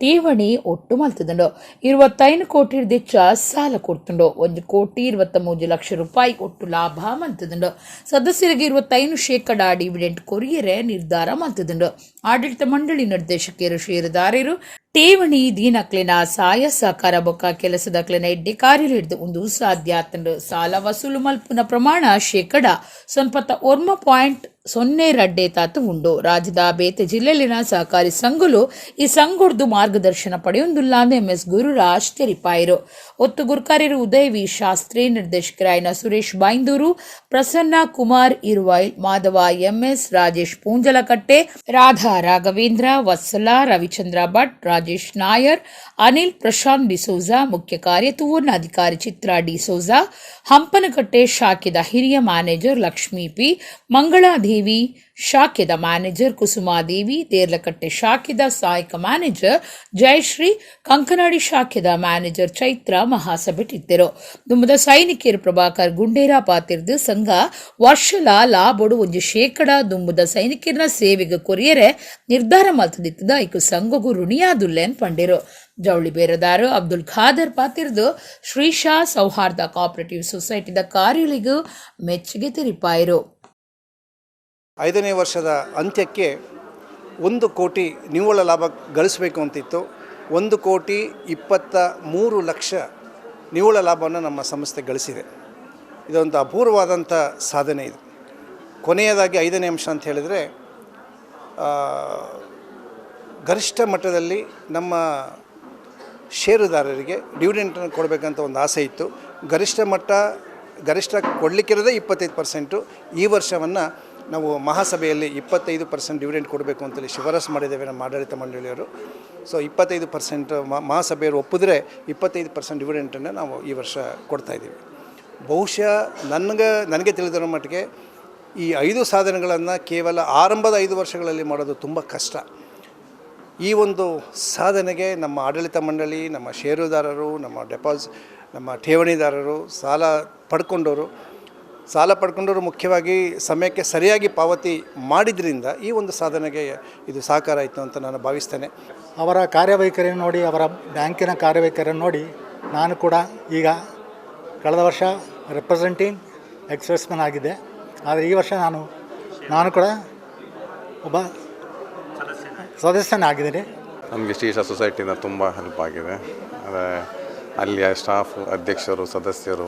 ಠೇವಣಿ ಒಟ್ಟು ಮಲ್ತುದುಂಡು. 25 ಕೋಟಿ ದೆಚ್ಚ ಸಾಲ ಕೊಡ್ತುಂಡು. 1 ಕೋಟಿ 23 ಲಕ್ಷ ರೂಪಾಯಿ ಒಟ್ಟು ಲಾಭ ಮಲ್ತುದುಂಡು. ಸದಸ್ಯರಿಗೆ 25% ಡಿವಿಡೆಂಟ್ ಕೊರಿಯರೆ ನಿರ್ಧಾರ ಮಲ್ತುದುಂಡು. ಆಡಳಿತ ಮಂಡಳಿ ನಿರ್ದೇಶಕರು ಷೇರುದಾರರು ಠೇವಣಿ ದೀನಕ್ಲೆನ ಸಾಯ ಸಹಕಾರ ಬೊಕ್ಕ ಕೆಲಸದಕ್ಲೆನ ಎಡ್ಡೆ ಕಾರ್ಯಲಿಡ್ದು ಉಂದು ಸಾಧ್ಯ ಆತುಂಡು. ಸಾಲ ವಸೂಲು ಮಲ್ಪುನ ಪ್ರಮಾಣ 1.02% ತಾತು ಉಂಡು. ರಾಜ್ಯದ ಬೇತೆ ಜಿಲ್ಲೆಲಿನ ಸಹಕಾರಿ ಸಂಘಲು ಈ ಸಂಘೊಡ್ದು ಮಾರ್ಗದರ್ಶನ ಪಡೆಯೊಂದುಲ್ಲ ಎಂಎಸ್ ಗುರುರಾಜ್ ತೆರಿಪಾಯರು. ಒತ್ತು ಗುರ್ಕಾರ್ಯರು ಉದಯ ವಿ ಶಾಸ್ತ್ರಿ, ನಿರ್ದೇಶಕರಾಯನ ಸುರೇಶ್ ಬೈಂದೂರು, ಪ್ರಸನ್ನ ಕುಮಾರ್ ಇರುವೈಲ್, ಮಾಧವ ಎಂಎಸ್, ರಾಜೇಶ್ ಪೂಂಜಲಕಟ್ಟೆ, ರಾಧಾ ರಾಘವೇಂದ್ರ, ವತ್ಸಲಾ, ರವಿಚಂದ್ರ ಭಟ್, ರಾಜೇಶ್ ನಾಯರ್, ಅನಿಲ್ ಪ್ರಶಾಂತ್ ಡಿಸೋಜಾ, ಮುಖ್ಯ ಕಾರ್ಯತೂರ್ಣಾಧಿಕಾರಿ ಚಿತ್ರಾ ಡಿಸೋಜಾ, ಹಂಪನಕಟ್ಟೆ ಶಾಖೆದ ಹಿರಿಯ ಮ್ಯಾನೇಜರ್ ಲಕ್ಷ್ಮೀ ಪಿ, ಮಂಗಳಾದೇವಿ ಶಾಖೆದ ಮ್ಯಾನೇಜರ್ ಕುಸುಮಾದೇವಿ, ದೇರ್ಲಕಟ್ಟೆ ಶಾಖೆದ ಸಹಾಯಕ ಮ್ಯಾನೇಜರ್ ಜಯಶ್ರೀ, ಕಂಕನಾಡಿ ಶಾಖೆದ ಮ್ಯಾನೇಜರ್ ಚೈತ್ರ ಮಹಾಸಭೆಟಿದ್ದರು. ದುಮ್ಮದ ಸೈನಿಕರು ಪ್ರಭಾಕರ್ ಗುಂಡೇರ ಪಾತಿರ್ದು ಸಂಘ ವರ್ಷಲ ಲಾಭೊಡು 1% ದುಂಬುದ ಸೈನಿಕರನ ಸೇವೆಗೆ ಕೊರಿಯರೆ ನಿರ್ಧಾರ ಮಲ್ತದಿತ್ತದ ಐಕು ಸಂಘಗು ಋಣಿಯಾದುಲ್ಲೇನ್ ಪಂಡಿರು. ಜವಳಿ ಬೇರದಾರು ಅಬ್ದುಲ್ ಖಾದರ್ ಪಾತಿರ್ದು ಶ್ರೀಶಾ ಸೌಹಾರ್ದ ಕೋಆಪರೇಟಿವ್ ಸೊಸೈಟಿದ ಕಾರ್ಯಲಿಗೂ ಮೆಚ್ಚುಗೆ ತೆರಿಪಾಯರು. 5ನೇ ವರ್ಷದ ಅಂತ್ಯಕ್ಕೆ 1 ಕೋಟಿ ನಿವ್ವಳ ಲಾಭ ಗಳಿಸಬೇಕು ಅಂತಿತ್ತು. 1 ಕೋಟಿ 23 ಲಕ್ಷ ನಿವ್ವಳ ಲಾಭವನ್ನು ನಮ್ಮ ಸಂಸ್ಥೆ ಗಳಿಸಿದೆ. ಇದೊಂದು ಅಪೂರ್ವವಾದಂಥ ಸಾಧನೆ ಇದು. ಕೊನೆಯದಾಗಿ 5ನೇ ಅಂಶ ಅಂತ ಹೇಳಿದರೆ, ಗರಿಷ್ಠ ಮಟ್ಟದಲ್ಲಿ ನಮ್ಮ ಷೇರುದಾರರಿಗೆ ಡಿವಿಡೆಂಟನ್ನು ಕೊಡಬೇಕಂತ ಒಂದು ಆಸೆ ಇತ್ತು. ಗರಿಷ್ಠ ಕೊಡಲಿಕ್ಕಿರೋದೇ 25%. ಈ ವರ್ಷವನ್ನು ನಾವು ಮಹಾಸಭೆಯಲ್ಲಿ 25% ಡಿವಿಡೆಂಟ್ ಕೊಡಬೇಕು ಅಂತೇಳಿ ಶಿಫಾರಸು ಮಾಡಿದ್ದೇವೆ ನಮ್ಮ ಆಡಳಿತ ಮಂಡಳಿಯವರು. ಸೊ 25% ಮಹಾಸಭೆಯವರು ಒಪ್ಪಿದ್ರೆ 25% ಡಿವಿಡೆಂಟನ್ನು ನಾವು ಈ ವರ್ಷ ಕೊಡ್ತಾಯಿದ್ದೀವಿ. ಬಹುಶಃ ನನಗೆ ತಿಳಿದಿರೋ ಮಟ್ಟಿಗೆ ಈ 5 ಸಾಧನೆಗಳನ್ನು ಕೇವಲ ಆರಂಭದ 5 ವರ್ಷಗಳಲ್ಲಿ ಮಾಡೋದು ತುಂಬ ಕಷ್ಟ. ಈ ಒಂದು ಸಾಧನೆಗೆ ನಮ್ಮ ಆಡಳಿತ ಮಂಡಳಿ, ನಮ್ಮ ಷೇರುದಾರರು, ನಮ್ಮ ನಮ್ಮ ಠೇವಣಿದಾರರು, ಸಾಲ ಪಡ್ಕೊಂಡವರು ಮುಖ್ಯವಾಗಿ ಸಮಯಕ್ಕೆ ಸರಿಯಾಗಿ ಪಾವತಿ ಮಾಡಿದ್ರಿಂದ ಈ ಒಂದು ಸಾಧನೆಗೆ ಇದು ಸಹಕಾರ ಆಯಿತು ಅಂತ ನಾನು ಭಾವಿಸ್ತೇನೆ. ಅವರ ಕಾರ್ಯವೈಖರಿಯನ್ನು ನೋಡಿ, ಅವರ ಬ್ಯಾಂಕಿನ ಕಾರ್ಯವೈಖರಿಯನ್ನು ನೋಡಿ ನಾನು ಕೂಡ ಈಗ ಕಳೆದ ವರ್ಷ ರೆಪ್ರೆಸೆಂಟಿಂಗ್ ಎಕ್ಸ್ಪ್ರೆಸ್ಮನ್ ಆಗಿದ್ದೆ. ಆದರೆ ಈ ವರ್ಷ ನಾನು ಕೂಡ ಒಬ್ಬ ಸದಸ್ಯನಾಗಿದ್ದೀನಿ. ನಮಗೆ ಶ್ರೀಶಾ ಸೊಸೈಟಿಯಿಂದ ತುಂಬ ಹೆಲ್ಪ್ ಆಗಿದೆ. ಅದೇ ಅಲ್ಲಿಯ ಸ್ಟಾಫ್, ಅಧ್ಯಕ್ಷರು, ಸದಸ್ಯರು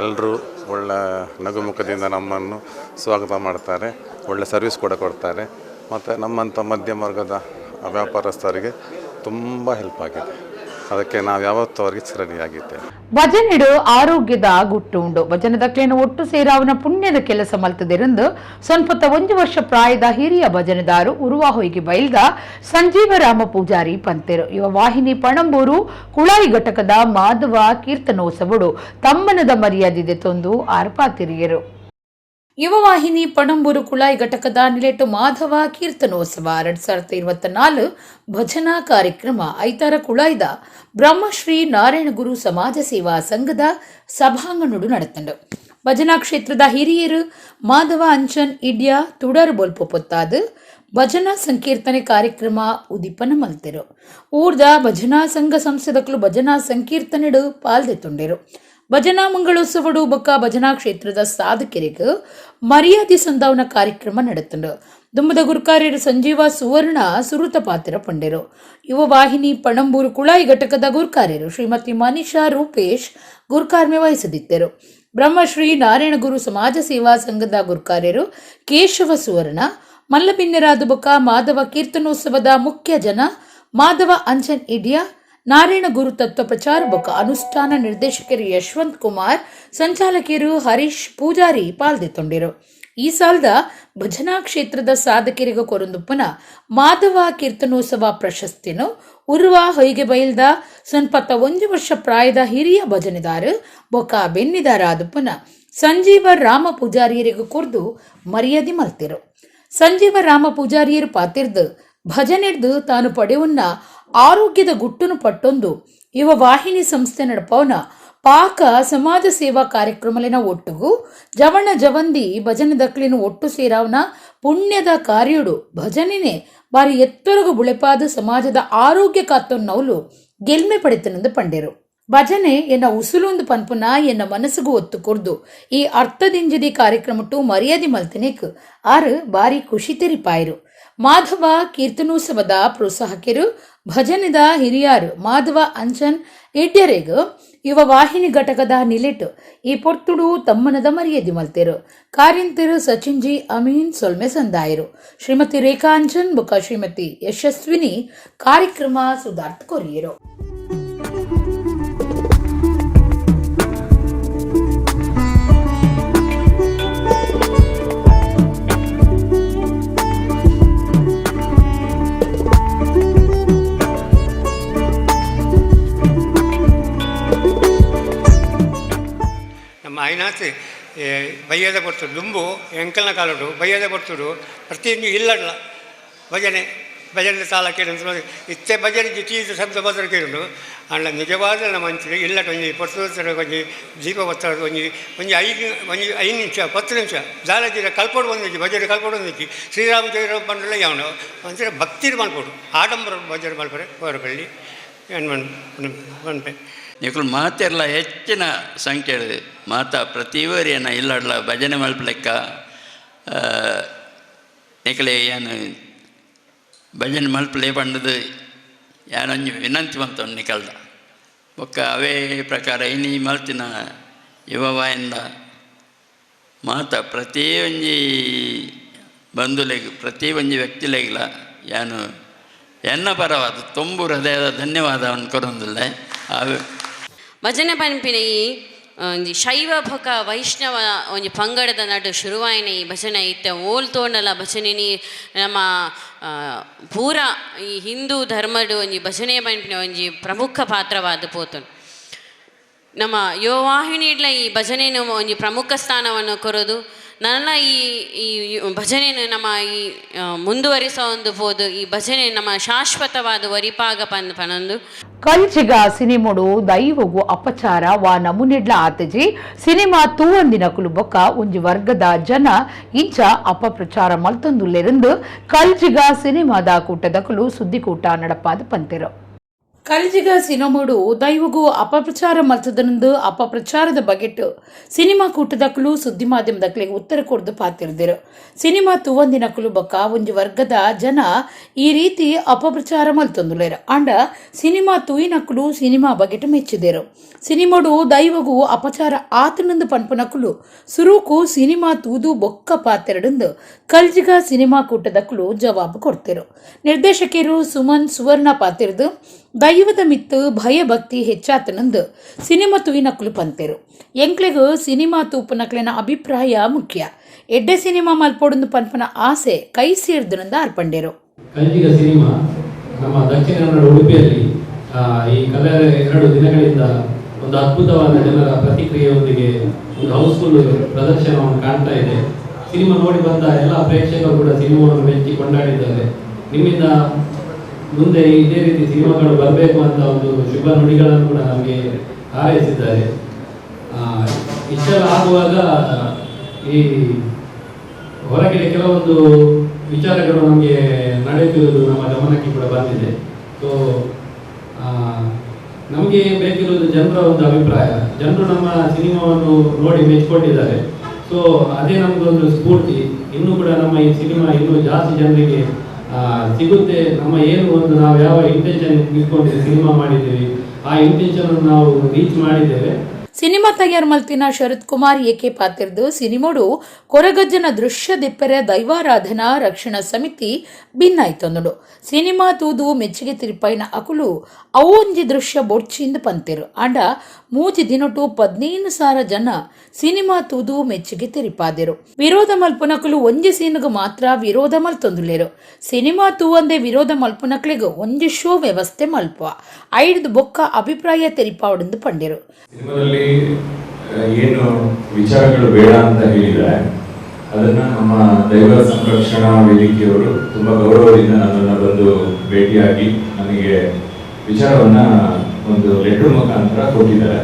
ಎಲ್ಲರೂ ಒಳ್ಳೆ ನಗುಮುಖದಿಂದ ನಮ್ಮನ್ನು ಸ್ವಾಗತ ಮಾಡ್ತಾರೆ, ಒಳ್ಳೆ ಸರ್ವಿಸ್ ಕೂಡ ಕೊಡ್ತಾರೆ. ಮತ್ತು ನಮ್ಮಂಥ ಮಧ್ಯಮ ವರ್ಗದ ವ್ಯಾಪಾರಸ್ಥರಿಗೆ ತುಂಬ ಹೆಲ್ಪ್ ಆಗಿದೆ. ಅದಕ್ಕೆ ನಾವು ಯಾವತ್ತೂ ಅವರಿಗೆ ಚಿರಣಿಯಾಗಿದ್ದೇವೆ. ಭಜನೆಡು ಆರೋಗ್ಯದ ಗುಟ್ಟು ಉಂಡು. ಭಜನದಕ್ಲೇನು ಒಟ್ಟು ಸೇರಾವನ ಪುಣ್ಯದ ಕೆಲಸ ಮಲ್ತದಿರಂದು 91 ವರ್ಷ ಪ್ರಾಯದ ಹಿರಿಯ ಭಜನೆದಾರು ಉರುವಾಹೊಯ್ಗೆ ಬೈಲ್ದ ಸಂಜೀವರಾಮ ಪೂಜಾರಿ ಪಂತೆರು. ಯುವ ವಾಹಿನಿ ಪಣಂಬೂರು ಕುಳಾಯಿ ಘಟಕದ ಮಾಧವ ಕೀರ್ತನೋತ್ಸವಡು ತಮ್ಮನದ ಮರ್ಯಾದೆ ತೊಂದು ಆರ್ಪಾತಿರಿಯರು. ಯುವವಾಹಿನಿ ಪಣಂಬೂರು ಕುಳಾಯಿ ಘಟಕದ ನಿಲೆಟು ಮಾಧವ ಕೀರ್ತನೋತ್ಸವ 2024 ಭಜನಾ ಕಾರ್ಯಕ್ರಮ ಐತಾರ ಕುಳಾಯ್ದ ಬ್ರಹ್ಮಶ್ರೀ ನಾರಾಯಣಗುರು ಸಮಾಜ ಸೇವಾ ಸಂಘದ ಸಭಾಂಗಣಡು ನಡೆತಂಡು. ಭಜನಾ ಕ್ಷೇತ್ರದ ಹಿರಿಯರು ಮಾಧವ ಅಂಚನ್ ಇಡ್ಯ ತುಡರ್ ಬೊಲ್ಪು ಪೊತ್ತಾದು ಭಜನಾ ಸಂಕೀರ್ತನೆ ಕಾರ್ಯಕ್ರಮ ಉದಿಪನ ಮಲ್ತೆರು. ಊರ್ದ ಭಜನಾ ಸಂಘ ಸಂಸ್ಥೆದಕ್ಲು ಭಜನಾ ಸಂಕೀರ್ತನೆಡು ಪಾಲ್ದೆತ್ತುಂಡೆರು. ಭಜನಾ ಮಂಗಳೋತ್ಸವಡು ಬೊಕ್ಕ ಭಜನಾ ಕ್ಷೇತ್ರದ ಸಾಧಕರಿಗೆ ಮರ್ಯಾದೆ ಸಂದಾವನ ಕಾರ್ಯಕ್ರಮ ನಡೆತಂಡು. ದುಮ್ಮದ ಗುರುಕಾರ್ಯರು ಸಂಜೀವ ಸುವರ್ಣ ಸುರುತ ಪಾತ್ರ ಪಂಡೆರು. ಯುವ ವಾಹಿನಿ ಪಣಂಬೂರು ಕುಳಾಯಿ ಘಟಕದ ಗುರುಕಾರ್ಯರು ಶ್ರೀಮತಿ ಮನೀಷಾ ರೂಪೇಶ್ ಗುರುಕಾರ್ಮೆ ವಹಿಸದಿದ್ದರು. ಬ್ರಹ್ಮಶ್ರೀ ನಾರಾಯಣಗುರು ಸಮಾಜ ಸೇವಾ ಸಂಘದ ಗುರುಕಾರ್ಯರು ಕೇಶವ ಸುವರ್ಣ, ಮಲ್ಲಬಿನ್ನರಾದ ಬೊಕ್ಕ ಮಾಧವ ಕೀರ್ತನೋತ್ಸವದ ಮುಖ್ಯ ಜನ ಮಾಧವ ಅಂಚನ್ ಇಡಿಯ, ನಾರಾಯಣ ಗುರು ತತ್ವ ಪ್ರಚಾರ ಬೊಕ್ಕ ಅನುಷ್ಠಾನ ನಿರ್ದೇಶಕರು ಯಶವಂತ್ ಕುಮಾರ್, ಸಂಚಾಲಕರು ಹರೀಶ್ ಪೂಜಾರಿ ಪಾಲ್ದೆತ್ತೊಂಡಿರು. ಈ ಸಾಲದ ಭಜನಾ ಕ್ಷೇತ್ರದ ಸಾಧಕರಿಗೆ ಕೊರಂದುಪ್ಪನ ಮಾಧವ ಕೀರ್ತನೋತ್ಸವ ಪ್ರಶಸ್ತಿನು ಉರ್ವ ಹೊಯ್ಗೆ ಬೈಲ್ದ 91 ವರ್ಷ ಪ್ರಾಯದ ಹಿರಿಯ ಭಜನೆದಾರು ಬೊಕ್ಕ ಬೆನ್ನಿದಾರ ಆದುಪ್ಪನ ಸಂಜೀವ ರಾಮ ಪೂಜಾರಿಯರಿಗೂ ಕುರ್ದು ಮರ್ಯಾದೆ ಮಲ್ತಿರು. ಸಂಜೀವ ರಾಮ ಪೂಜಾರಿಯರು ಪಾತಿರ್ದು ಭಜನೆಡ್ದು ತಾನು ಪಡೆಯುವನ್ನ ಆರೋಗ್ಯದ ಗುಟ್ಟುನು ಪಟ್ಟೊಂದು ಯುವ ವಾಹಿನಿ ಸಂಸ್ಥೆ ನಡಪವನ ಪಾಕ ಸಮಾಜ ಸೇವಾ ಕಾರ್ಯಕ್ರಮಲಿನ ಒಟ್ಟುಗು ಜವಣ ಜವಂದಿ ಭಜನೆ ದಕ್ಲಿನ ಒಟ್ಟು ಸೇರಾವನ ಪುಣ್ಯದ ಕಾರ್ಯಡು ಭಜನೆನೆ ಬಾರಿ ಎತ್ತರಗು ಬುಳೆಪಾದ ಸಮಾಜದ ಆರೋಗ್ಯ ಕಾತ್ತೊನ್ನೌಲು ಗೆಲ್ಮೆ ಪಡೆತನೆಂದು ಪಂಡೆರು. ಭಜನೆ ಎನ್ನ ಉಸುಲೊಂದು ಪನ್ಪುನ ಎನ್ನ ಮನಸ್ಸುಗು ಒತ್ತು ಕೊರ್ದು ಈ ಅರ್ಥದಿಂಜದಿ ಕಾರ್ಯಕ್ರಮಟ್ಟು ಮರ್ಯಾದೆ ಮಲ್ತನೇಕ್ ಆರು ಬಾರಿ ಖುಷಿ ತೆರಿಪಾಯರು. ಮಾಧವ ಕೀರ್ತನೋತ್ಸವದ ಪ್ರೋತ್ಸಾಹಕರು ಭಜನೆದ ಹಿರಿಯಾರು ಮಾಧವ ಅಂಚನ್ ಇಡ್ಯರೆಗ್ ಯುವ ವಾಹಿನಿ ಘಟಕದ ನಿಲೆಟ್ ಈ ಪೊರ್ತುಡು ತಮ್ಮನದ ಮರ್ಯಾದೆ ಮಲ್ತೆರು. ಕಾರ್ಯಂತೆರು ಸಚಿನ್ ಜಿ ಅಮೀನ್ ಸೊಲ್ಮೆ ಸಂದಾಯರು. ಶ್ರೀಮತಿ ರೇಖಾ ಅಂಚನ್ ಬುಕ್ಕ ಶ್ರೀಮತಿ ಯಶಸ್ವಿನಿ ಕಾರ್ಯಕ್ರಮ ಸುಧಾರ್ಥ ಕೊರಿಯರು. ಐನಾತಿ ಬಯ್ಯದ ಬರ್ತುಡು ದುಂಬು ಎಂಕಲ್ನ ಕಾಲುಡು ಬಯ್ಯದ ಬರ್ತುಡು ಪ್ರತಿಯೊಂದು ಇಲ್ಲಡ್ಲ ಭಜನೆ ಭಜನೆ ತಾಳ ಕೇಳುದು ಇತ್ತೆ ಭಜನೆ ಜಿಟಿ ಶಬ್ದ ಬದ್ರ ಕೇಳುದು ಅಂಡ ನಿಜವಾದ ನಮ್ಮ ಅಂಚಿನ ಇಲ್ಲಟ ಒಂಜಿ ಪೊರ್ತು ಒಂಜಿ ದೀಪ ಬತ್ತದ ಒಂಜಿ ಒಂಜಿ 5 ಒಂಜಿ 5 ನಿಮಿಷ 10 ನಿಮಿಷ ದಾಲ ಜೀರ ಕಲ್ಪೋಡು ಒಂದಿಜ್ಜಿ ಭಜನೆ ಕಲ್ಪೋಡು ಒಂದಿಜ್ಜಿ ಶ್ರೀರಾಮ ಜಯ ಪಂಡಲ ಯಾವನು ಒಂಥರ ಭಕ್ತಿ ಮಲ್ಪೋಡು ಆಡಂಬರ ಭಜನೆ ಮಲ್ಪರೆ ಹೊರಬಳ್ಳಿ ಮನ್ಪೆ. ನಿಕುಲು ಮಾತೆರ್ಲ ಹೆಚ್ಚಿನ ಸಂಖ್ಯೆ ಮಾತಾ ಪ್ರತಿವರಿಯನ್ನ ಇಲ್ಲಡ್ಲ ಭಜನೆ ಮಲ್ಪಲೆಕ್ಕ ನಿಕಲೆ ಏನು ಭಜನೆ ಮಲ್ಪಲೆ ಪಂಡದು ಯಾನೊಂಜಿ ವಿನಂತಿ ಮಲ್ತೊಂಡು ನಿಕಲ್ದ ಬೊಕ್ಕ ಅವೇ ಪ್ರಕಾರ ಇನಿ ಮಲ್ತಿನ ಯುವವಾಯಿಂದ ಮಾತಾ ಪ್ರತಿಯೊಂಜಿ ಬಂಧುಲೆಗ್ ಪ್ರತಿಯೊಂಜಿ ವ್ಯಕ್ತಿಲೆಗ್ಲ ಯಾನು ಎನ್ನ ಪರವಾದ ತುಂಬು ಹೃದಯದ ಧನ್ಯವಾದವನ್ನು ಕೊರೊಂದುಲ್ಲೆ. ಅವೆ ಭಜನೆ ಪನ್ಪಿನ ಈ ಒಂಜಿ ಶೈವ ಬೊಕ ವೈಷ್ಣವ ಒಂಜಿ ಪಂಗಡದ ನಡು ಶುರುವಾಯಿನ ಈ ಭಜನೆ ಇತ್ತೆ ಓಲ್ ತೋಂಡಲ ಭಜನೆನಿ ನಮ್ಮ ಪೂರ ಈ ಹಿಂದೂ ಧರ್ಮಡು ಒಂಜಿ ಭಜನೆ ಪನ್ಪಿನ ಒಂಜಿ ಪ್ರಮುಖ ಪಾತ್ರವಾದ ಪೋತುಂಡು. ನಮ್ಮ ಯುವವಾಹಿನಿ ಇಡ್ಲ ಈ ಭಜನೆನು ಒಂಜಿ ಪ್ರಮುಖ ಸ್ಥಾನವನ್ನು ಕೊರೋದು ನನ್ನ ಈ ಈ ಭಜನೆಯನ್ನು ನಮ್ಮ ಈ ಮುಂದುವರಿಸೋ ಪೋದು ಈ ಭಜನೆ ನಮ್ಮ ಶಾಶ್ವತವಾದ ವರಿಪಾಗ ಪನ್ ಪನೊಂದು. ಕಲ್ಜಿಗ ಸಿನಿಮೋಡು ದೈವಗು ಅಪಚಾರ ವಾ ನಮೂನೆಡ್ಲ ಆತಜಿ ಸಿನಿಮಾ ತೂವಂದಿನ ಕುಲು ಬೊಕ್ಕ ಒಂಜಿ ವರ್ಗದ ಜನ ಇಂಚ ಅಪಪ್ರಚಾರ ಮಲ್ತೊಂದುಲ್ಲೆರೆಂದು ಕಲ್ಜಿಗ ಸಿನಿಮಾದ ಕೂಟದಕುಲು ಸುದ್ದಿಕೂಟ ನಡಪಾದ ಪಂತೆರು. ಕಲ್ಜಿಗ ಸಿನಿಮೋಡು ದೈವಗೂ ಅಪಪ್ರಚಾರ ಮಲ್ತದನಂದು ಅಪಪ್ರಚಾರದ ಬಗೆಟ್ ಸಿನಿಮಾ ಕೂಟದಕಲು ಸುದ್ದಿ ಮಾಧ್ಯಮದಕ್ಲಿಗೆ ಉತ್ತರ ಕೊಡ್ದು ಪಾತಿರ್ದಿರು. ಸಿನಿಮಾ ತೂವಂದಿನಕುಲು ಬೊಕ್ಕ ಒಂಜಿ ವರ್ಗದ ಜನ ಈ ರೀತಿ ಅಪಪ್ರಚಾರ ಮಲ್ತೊಂದುಲೇರು. ಅಂಡ ಸಿನಿಮಾ ತೂಯಿನಕುಲು ಸಿನಿಮಾ ಬಗೆಟ್ ಮೆಚ್ಚಿದೆರು. ಸಿನಿಮೋಡು ದೈವಗೂ ಅಪಚಾರ ಆತನಂದು ಪನ್ಪುನಕುಲು ಸುರುಕು ಸಿನಿಮಾ ತೂದು ಬೊಕ್ಕ ಪಾತೆರಡಂದು ಕಲ್ಜಿಗ ಸಿನಿಮಾ ಕೂಟದಕುಲು ಜವಾಬು ಕೊಡ್ತಿರು. ನಿರ್ದೇಶಕರು ಸುಮನ್ ಸುವರ್ಣ ಪಾತಿರ್ದು ದೈವದ ಮಿತ್ತು ಭಯಭಕ್ತಿ ಹೆಚ್ಚಾತನಂದು ಸಿನಿಮಾ ತೂಯಿನಕುಲು ಪಂತೆರು. ಎಂಕ್ಲೆಗು ಸಿನಿಮಾ ತೂಪನಕ್ಲೆನ ಅಭಿಪ್ರಾಯ ಮುಖ್ಯ. ಎಡ್ಡೆ ಸಿನಿಮಾ ಮಲ್ಪೊಡಂದು ಪನ್ಪನ ಆಸೆ ಕೈ ಸೇರ್ದನಂದು ಅರ್ಪಂಡೆರು. ಕಲ್ಜಿಗ ಸಿನಿಮಾ ನಮ್ಮ ದಕ್ಷಿಣ ಕನ್ನಡ ಉಡುಪಿಯಲ್ಲಿ ಈ ಕಳೆದ 2 ದಿನಗಳಿಂದ ಒಂದು ಅದ್ಭುತವಾದ ಜನರ ಪ್ರತಿಕ್ರಿಯೆಯೊಂದಿಗೆ ಒಂದು ಹೌಸ್ಫುಲ್ ಪ್ರದರ್ಶನವನ್ನು ಕಾಣ್ತಾ ಇದೆ. ಸಿನಿಮಾ ನೋಡಿ ಬಂದ ಎಲ್ಲ ಪ್ರೇಕ್ಷಕರು ಕೂಡ ಸಿನಿಮಾವನ್ನು ಮೆಚ್ಚಿ ಕೊಂಡಾಡಿದ್ದಾರೆ. ನಿಮ್ಮಿಂದ ಮುಂದೆ ಇದೇ ರೀತಿ ಸಿನಿಮಾಗಳು ಬರಬೇಕು ಅಂತ ಒಂದು ಶುಭ ನುಡಿಗಳನ್ನು ಕೂಡ ನಮಗೆ ಹಾರೈಸಿದ್ದಾರೆ. ಇಷ್ಟೆಲ್ಲ ಆಗುವಾಗ ಈ ಹೊರಗಡೆ ಕೆಲವೊಂದು ವಿಚಾರಗಳು ನಮಗೆ ನಡೆಯುತ್ತಿರುವುದು ನಮ್ಮ ಗಮನಕ್ಕೆ ಕೂಡ ಬಂದಿದೆ. ಸೊ ನಮಗೆ ಬೇಕಿರುವುದು ಜನರ ಒಂದು ಅಭಿಪ್ರಾಯ. ಜನರು ನಮ್ಮ ಸಿನಿಮಾವನ್ನು ನೋಡಿ ಮೆಚ್ಚಿಕೊಂಡಿದ್ದಾರೆ. ಸೊ ಅದೇ ನಮಗೊಂದು ಸ್ಫೂರ್ತಿ. ಇನ್ನೂ ಕೂಡ ನಮ್ಮ ಈ ಸಿನಿಮಾ ಇನ್ನೂ ಜಾಸ್ತಿ ಜನರಿಗೆ ಸಿಗುತ್ತೆ. ನಮ್ಮ ಏನು ಒಂದು ನಾವು ಯಾವ ಇಂಟೆನ್ಷನ್ ಇಟ್ಕೊಂಡು ಸಿನಿಮಾ ಮಾಡಿದ್ದೀವಿ, ಆ ಇಂಟೆನ್ಷನ್ ನಾವು ರೀಚ್ ಮಾಡಿದ್ದೇವೆ. ಸಿನಿಮಾ ತಯಾರು ಮಲ್ತಿನ ಶರತ್ ಕುಮಾರ್ ಏಕೆ ಪಾತಿರ್ದು ಸಿನಿಮೋಡು ಕೊರಗಜ್ಜನ ದೃಶ್ಯ ದಿಪ್ಪೆರೆ ದೈವಾರಾಧನಾ ರಕ್ಷಣಾ ಸಮಿತಿ ಭಿನ್ನಾಯ್ತೊಂದುಂಡು. ಸಿನಿಮಾ ತೂದು ಮೆಚ್ಚುಗೆ ತಿರುಪೈನ ಅಕುಲು ಅವೊಂಜಿ ದೃಶ್ಯ ಬೊಡ್ಚಿಂದ ಪಂತೆರು. ಆಂಡ 3 ದಿನಟು 15,000 ಜನ ಸಿನಿಮಾ ತೂದು ಮೆಚ್ಚುಗೆ ತೆರಿಪಾದೆರು. ವಿರೋಧ ಮಲ್ಪುನಕುಲು ಒಂಜಿ ಸೀನುಗು ಮಾತ್ರ ವಿರೋಧ ಮಲ್ತೊಂದುಲೇರು. ಸಿನಿಮಾ ತೂವಂದೆ ವಿರೋಧ ಮಲ್ಪುನಕ್ಲೆಗ್ ಒಂಜಿ ಶೋ ವ್ಯವಸ್ಥೆ ಮಲ್ಪ ಐಡ್ದು ಬೊಕ್ಕ ಅಭಿಪ್ರಾಯ ತೆರಿಪಾವಡೆಂದು ಪಂಡೆರು. ಸಿನಿಮಾದಲ್ಲಿ ಏನು ವಿಚಾರಗಳು ಬೇಡ ಅಂತ ಹೇಳಿದರೆ ಅದನ್ನ ನಮ್ಮ ದೈವ ಸಂರಕ್ಷಣಾ ವೇದಿಕೆಯವರು ತುಂಬಾ ಗೌರವದಿಂದ ನನ್ನನ್ನು ಬಂದು ಭೇಟಿಯಾಗಿ ನನಗೆ ವಿಚಾರವನ್ನ ಒಂದು ಲೆಟರ್ ಮುಖಾಂತರ ಕೊಟ್ಟಿದ್ದಾರೆ.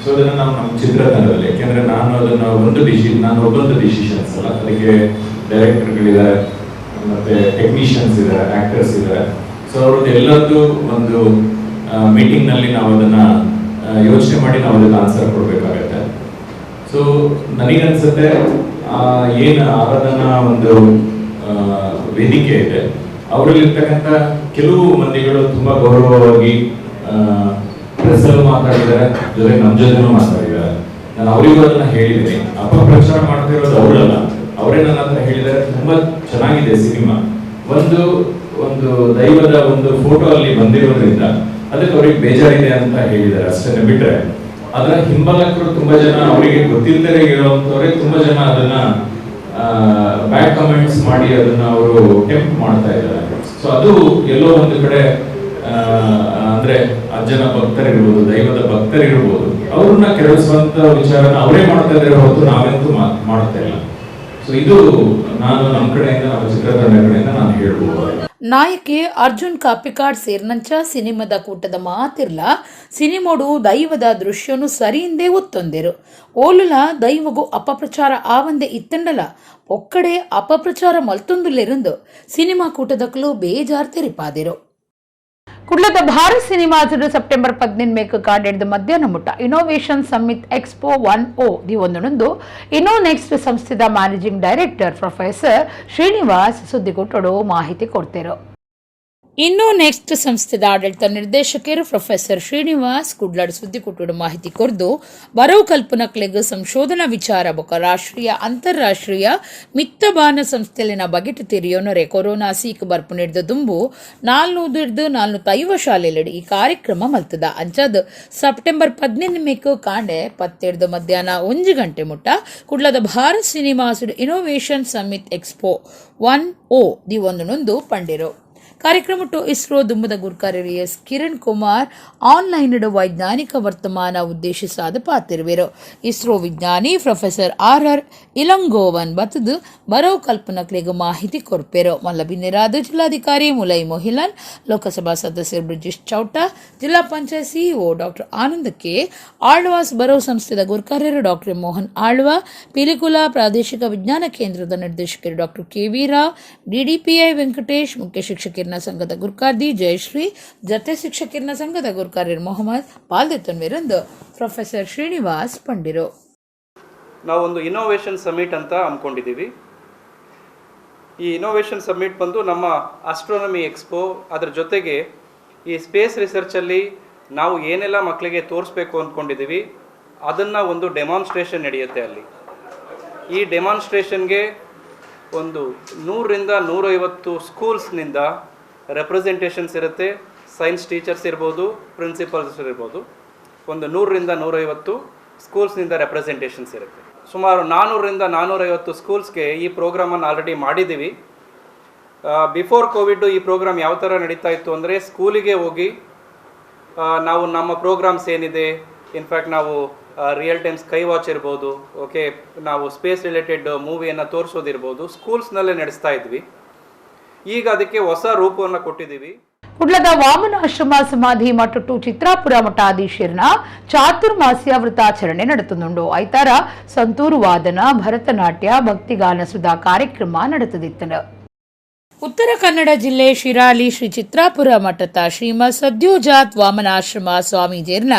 ಸೊ ಅದನ್ನು ನಾವು ನಮ್ಮ ಚಿತ್ರತಂಡದಲ್ಲಿ, ಯಾಕೆಂದರೆ ನಾನು ಅದನ್ನು ಒಂದು ನಾನು ಒಬ್ಬೊಂದು ಡಿಸಿಷನ್ಸ್ ಅಲ್ಲ, ಅದಕ್ಕೆ ಡೈರೆಕ್ಟರ್ಗಳಿದ್ದಾರೆ, ಮತ್ತು ಟೆಕ್ನಿಷಿಯನ್ಸ್ ಇದ್ದಾರೆ, ಆ್ಯಕ್ಟರ್ಸ್ ಇದ್ದಾರೆ. ಸೊ ಅವ್ರದ್ದು ಎಲ್ಲರದ್ದು ಒಂದು ಮೀಟಿಂಗ್ನಲ್ಲಿ ನಾವು ಅದನ್ನು ಯೋಚನೆ ಮಾಡಿ ನಾವು ಅದಕ್ಕೆ ಆನ್ಸರ್ ಕೊಡಬೇಕಾಗತ್ತೆ. ಸೊ ನನಗನ್ಸುತ್ತೆ ಏನು ಆರಾಧನಾ ಒಂದು ವೇದಿಕೆ ಇದೆ, ಅವರಲ್ಲಿರ್ತಕ್ಕಂಥ ಕೆಲವು ಮಂದಿಗಳು ತುಂಬ ಗೌರವವಾಗಿ ಪ್ರೆಸ್ಸಲ್ಲೂ ಮಾತಾಡಿದ್ದಾರೆ, ಜೊತೆಗೆ ನಮ್ಮ ಜೊತೆನೂ ಮಾತಾಡಿದ್ದಾರೆ. ನಾನು ಅವರಿಗೂ ಅದನ್ನ ಹೇಳಿದ್ದೀನಿ. ಅಪಪ್ರಚಾರ ಮಾಡ್ತಾ ಇರೋದು ಅವರಲ್ಲ, ಅವರೇ ನನ್ನ ಹತ್ರ ಹೇಳಿದ್ದಾರೆ ತುಂಬ ಚೆನ್ನಾಗಿದೆ ಸಿನಿಮಾ, ಒಂದು ಒಂದು ದೈವದ ಒಂದು ಫೋಟೋ ಅಲ್ಲಿ ಬಂದಿರೋದ್ರಿಂದ ಅದಕ್ಕೆ ಅವ್ರಿಗೆ ಬೇಜಾರಿದೆ ಅಂತ ಹೇಳಿದ್ದಾರೆ ಅಷ್ಟನ್ನೇ ಬಿಟ್ರೆ ಅದರ ಹಿಂಬಾಲಕರು ತುಂಬಾ ಜನ ಅವರಿಗೆ ಗೊತ್ತಿಲ್ಲದೆ ಇರೋಂಥವ್ರೆ ತುಂಬಾ ಜನ ಅದನ್ನ ಬ್ಯಾಡ್ ಕಮೆಂಟ್ಸ್ ಮಾಡಿ ಅದನ್ನ ಅವರು ಟೆಂಪ್ಟ್ ಮಾಡ್ತಾ ಇದ್ದಾರೆ. ಸೊ ಅದು ಎಲ್ಲೋ ಒಂದು ಕಡೆ ಅಂದ್ರೆ ಅಜ್ಜನ ಭಕ್ತರಿರ್ಬೋದು, ದೈವದ ಭಕ್ತರಿರ್ಬೋದು, ಅವ್ರನ್ನ ಕೆರಳಿಸುವಂತ ವಿಚಾರನ ಅವರೇ ಮಾಡ್ತಾ ಇದ್ದಾರೆ ಹೊರತು ನಾವಂತೂ ಮಾಡ್ತಾ ಇಲ್ಲ. ಸೊ ಇದು ನಾನು ನಮ್ಮ ಕಡೆಯಿಂದ, ನಮ್ಮ ಚಿತ್ರತಂಡ ಕಡೆಯಿಂದ ನಾನು ಹೇಳ್ಬೋದು. ನಾಯಕಿ ಅರ್ಜುನ್ ಕಾಪಿಕಾಡ್ ಸೇರ್ನಂಚ ಸಿನಿಮಾದ ಕೂಟದ ಮಾತಿರ್ಲ ಸಿನಿಮೋಡು ದೈವದ ದೃಶ್ಯನು ಸರಿಯಿಂದೇ ಒತ್ತೊಂದಿರು. ಓಲುಲ ದೈವಗೂ ಅಪಪ್ರಚಾರ ಆವಂದೆ ಇತ್ತಂಡಲ ಒಕ್ಕಡೆ ಅಪಪ್ರಚಾರ ಮಲ್ತೊಂದುಲೆರುಂದು ಸಿನಿಮಾ ಕೂಟದಕ್ಕಲು ಬೇಜಾರ್ ತೆರಿಪಾದಿರು. ಕುಡ್ಲದ ಭಾರತ್ ಸಿನಿಮಾಸುಡು ಸೆಪ್ಟೆಂಬರ್ 15 ಮೇಕ್ ಕಾಡೆಡ್ದು ಮಧ್ಯಾಹ್ನ ಮುಟ್ಟ innovation summit expo 1O the ಒಂದೊಂದು ಇನ್ನೋ ನೆಕ್ಸ್ಟ್ ಸಂಸ್ಥೆದ ಮ್ಯಾನೇಜಿಂಗ್ ಡೈರೆಕ್ಟರ್ ಪ್ರೊಫೆಸರ್ ಶ್ರೀನಿವಾಸ್ ಸುದ್ದಿಗೋಟಡು ಮಾಹಿತಿ ಕೊಡ್ತಿರು. ಇನ್ನೂ ನೆಕ್ಸ್ಟ್ ಸಂಸ್ಥೆದ ಆಡಳಿತ ನಿರ್ದೇಶಕರು ಪ್ರೊಫೆಸರ್ ಶ್ರೀನಿವಾಸ್ ಕುಡ್ಲಾಡ್ ಸುದ್ದಿಕೂಟಡು ಮಾಹಿತಿ ಕೊರ್ದು ಬರವು ಕಲ್ಪನಕ್ಲೆಗ್ ಸಂಶೋಧನಾ ವಿಚಾರ ಬೊಕ ರಾಷ್ಟ್ರೀಯ ಅಂತಾರಾಷ್ಟ್ರೀಯ ಮಿತ್ತಬಾನ ಸಂಸ್ಥೆಲಿನ ಬಗೆಟ್ ತೆರಿಯೋನರೆ ಕೊರೋನಾ ಸೀಕ್ ಬರ್ಪು ನೀಡ್ದ ದುಂಬು 400-450 ಶಾಲೆಲೆಡ್ ಈ ಕಾರ್ಯಕ್ರಮ ಮಲ್ತದ. ಅಂಚಾದ್ ಸೆಪ್ಟೆಂಬರ್ 15 ಮೇಕ್ ಕಾಂಡೆ 10 ಮಧ್ಯಾಹ್ನ 1 ಗಂಟೆ ಮುಟ್ಟ ಕುಡ್ಲದ ಭಾರತ್ ಸಿನಿಮಾಸುಡು innovation summit expo 1O the ಒಂದೊಂದು ಪಂಡಿರು. ಕಾರ್ಯಕ್ರಮಟ್ಟು ಇಸ್ರೋ ದುಮ್ಮದ ಗುರ್ಕಾರ್ಯರು ಎಸ್ ಕಿರಣ್ ಕುಮಾರ್ ಆನ್ಲೈನ್ ವೈಜ್ಞಾನಿಕ ವರ್ತಮಾನ ಉದ್ದೇಶಿಸಾದ ಪಾತಿರುವೆರು. ಇಸ್ರೋ ವಿಜ್ಞಾನಿ ಪ್ರೊಫೆಸರ್ ಆರ್ ಆರ್ ಇಲಂಗೋವನ್ ಬತ್ತದು ಬರೋ ಕಲ್ಪನಕ್ಲೆಗ್ ಮಾಹಿತಿ ಕೊರ್ಪೆರು. ಮಲ್ಲಬಿನ್ನಿರಾದ ಜಿಲ್ಲಾಧಿಕಾರಿ ಮುಲೈ ಮೊಹಿಲನ್, ಲೋಕಸಭಾ ಸದಸ್ಯರು ಬ್ರಿಜೇಶ್ ಚೌಟ, ಜಿಲ್ಲಾ panchayat CEO doctor Anand K, Alva's ಬರೋ ಸಂಸ್ಥೆದ ಗುರ್ಕಾರ್ಯರು ಡಾಕ್ಟರ್ ಮೋಹನ್ ಆಳ್ವಾ, ಪಿಲಿಕುಲ ಪ್ರಾದೇಶಿಕ ವಿಜ್ಞಾನ ಕೇಂದ್ರದ ನಿರ್ದೇಶಕರು doctor K V Rao, DDPI Venkatesh, ಮುಖ್ಯ ಶಿಕ್ಷಕಿಯರ ಸಂಘದ ಗುರ್ಕಾರ್ದಿ ಜಯಶ್ರೀ, ಜತೆ ಶಿಕ್ಷಕಿಯರ ಸಂಘದ ಗುರ್ಕಾರ್ಯರು ಮೊಹಮ್ಮದ್ ಪಾಲ್ದೆತ್ತನ್ವಿರಂದು ಪ್ರೊಫೆಸರ್ ಶ್ರೀನಿವಾಸ್ ಪಂಡಿರು. ನಾವೊಂದು ಇನೋವೇಷನ್ ಸಮ್ಮಿಟ್ ಅಂತ ಹಮ್ಮಿಕೊಂಡಿದ್ದೀವಿ. ಈ ಇನೋವೇಷನ್ ಸಮ್ಮಿಟ್ ಬಂದು ನಮ್ಮ ಆಸ್ಟ್ರೋನಮಿ ಎಕ್ಸ್ಪೋ, ಅದರ ಜೊತೆಗೆ ಈ ಸ್ಪೇಸ್ ರಿಸರ್ಚಲ್ಲಿ ನಾವು ಏನೆಲ್ಲ ಮಕ್ಕಳಿಗೆ ತೋರಿಸ್ಬೇಕು ಅಂದ್ಕೊಂಡಿದ್ದೀವಿ ಅದನ್ನು ಒಂದು ಡೆಮಾನ್ಸ್ಟ್ರೇಷನ್ ನಡೆಯುತ್ತೆ ಅಲ್ಲಿ. ಈ ಡೆಮಾನ್ಸ್ಟ್ರೇಷನ್ಗೆ ಒಂದು 100 ರಿಂದ 150 ಸ್ಕೂಲ್ಸ್ನಿಂದ ರೆಪ್ರೆಸೆಂಟೇಷನ್ಸ್ ಇರುತ್ತೆ. ಸೈನ್ಸ್ ಟೀಚರ್ಸ್ ಇರ್ಬೋದು, ಪ್ರಿನ್ಸಿಪಲ್ಸ್ ಇರ್ಬೋದು, ಒಂದು 100 ರಿಂದ 150 ಸ್ಕೂಲ್ಸ್ನಿಂದ ರೆಪ್ರೆಸೆಂಟೇಷನ್ಸ್ ಇರುತ್ತೆ. ಸುಮಾರು 400 ರಿಂದ 450 ಸ್ಕೂಲ್ಸ್ಗೆ ಈ ಪ್ರೋಗ್ರಾಮನ್ನು ಆಲ್ರೆಡಿ ಮಾಡಿದ್ದೀವಿ. ಬಿಫೋರ್ ಕೋವಿಡ್ಡು ಈ ಪ್ರೋಗ್ರಾಮ್ ಯಾವ ಥರ ನಡೀತಾ ಇತ್ತು ಅಂದರೆ, ಸ್ಕೂಲಿಗೆ ಹೋಗಿ ನಾವು ನಮ್ಮ ಪ್ರೋಗ್ರಾಮ್ಸ್ ಏನಿದೆ, ಇನ್ಫ್ಯಾಕ್ಟ್ ನಾವು ರಿಯಲ್ ಟೈಮ್ ಸ್ಕೈ ವಾಚ್ ಇರ್ಬೋದು, ಓಕೆ, ನಾವು ಸ್ಪೇಸ್ ರಿಲೇಟೆಡ್ ಮೂವಿಯನ್ನು ತೋರಿಸೋದಿರ್ಬೋದು, ಸ್ಕೂಲ್ಸ್ನಲ್ಲೇ ನಡೆಸ್ತಾ ಇದ್ವಿ. ಈಗ ಅದಕ್ಕೆ ಹೊಸ ರೂಪವನ್ನು ಕೊಟ್ಟಿದ್ದೀವಿ. ಕುಡ್ಲದ ವಾಮನಾಶ್ರಮ ಸಮಾಧಿ ಮಠಟ್ಟು ಚಿತ್ರಾಪುರ ಮಠಾಧೀಶರ್ನ ಚಾತುರ್ಮಾಸ್ಯ ವೃತಾಚರಣೆ ನಡೆತುಂಡು. ಐತಾರ ಸಂತೂರು ವಾದನ, ಭರತನಾಟ್ಯ, ಭಕ್ತಿಗಾನ ಸುಧಾ ಕಾರ್ಯಕ್ರಮ ನಡೆತದಿತ್ತನು. ಉತ್ತರ ಕನ್ನಡ ಜಿಲ್ಲೆ ಶಿರಾಲಿ ಶ್ರೀ ಚಿತ್ರಾಪುರ ಮಠದ ಶ್ರೀಮದ್ ಸದ್ಯೋಜಾತ್ ವಾಮನಾಶ್ರಮ ಸ್ವಾಮೀಜಿಯರ್ನ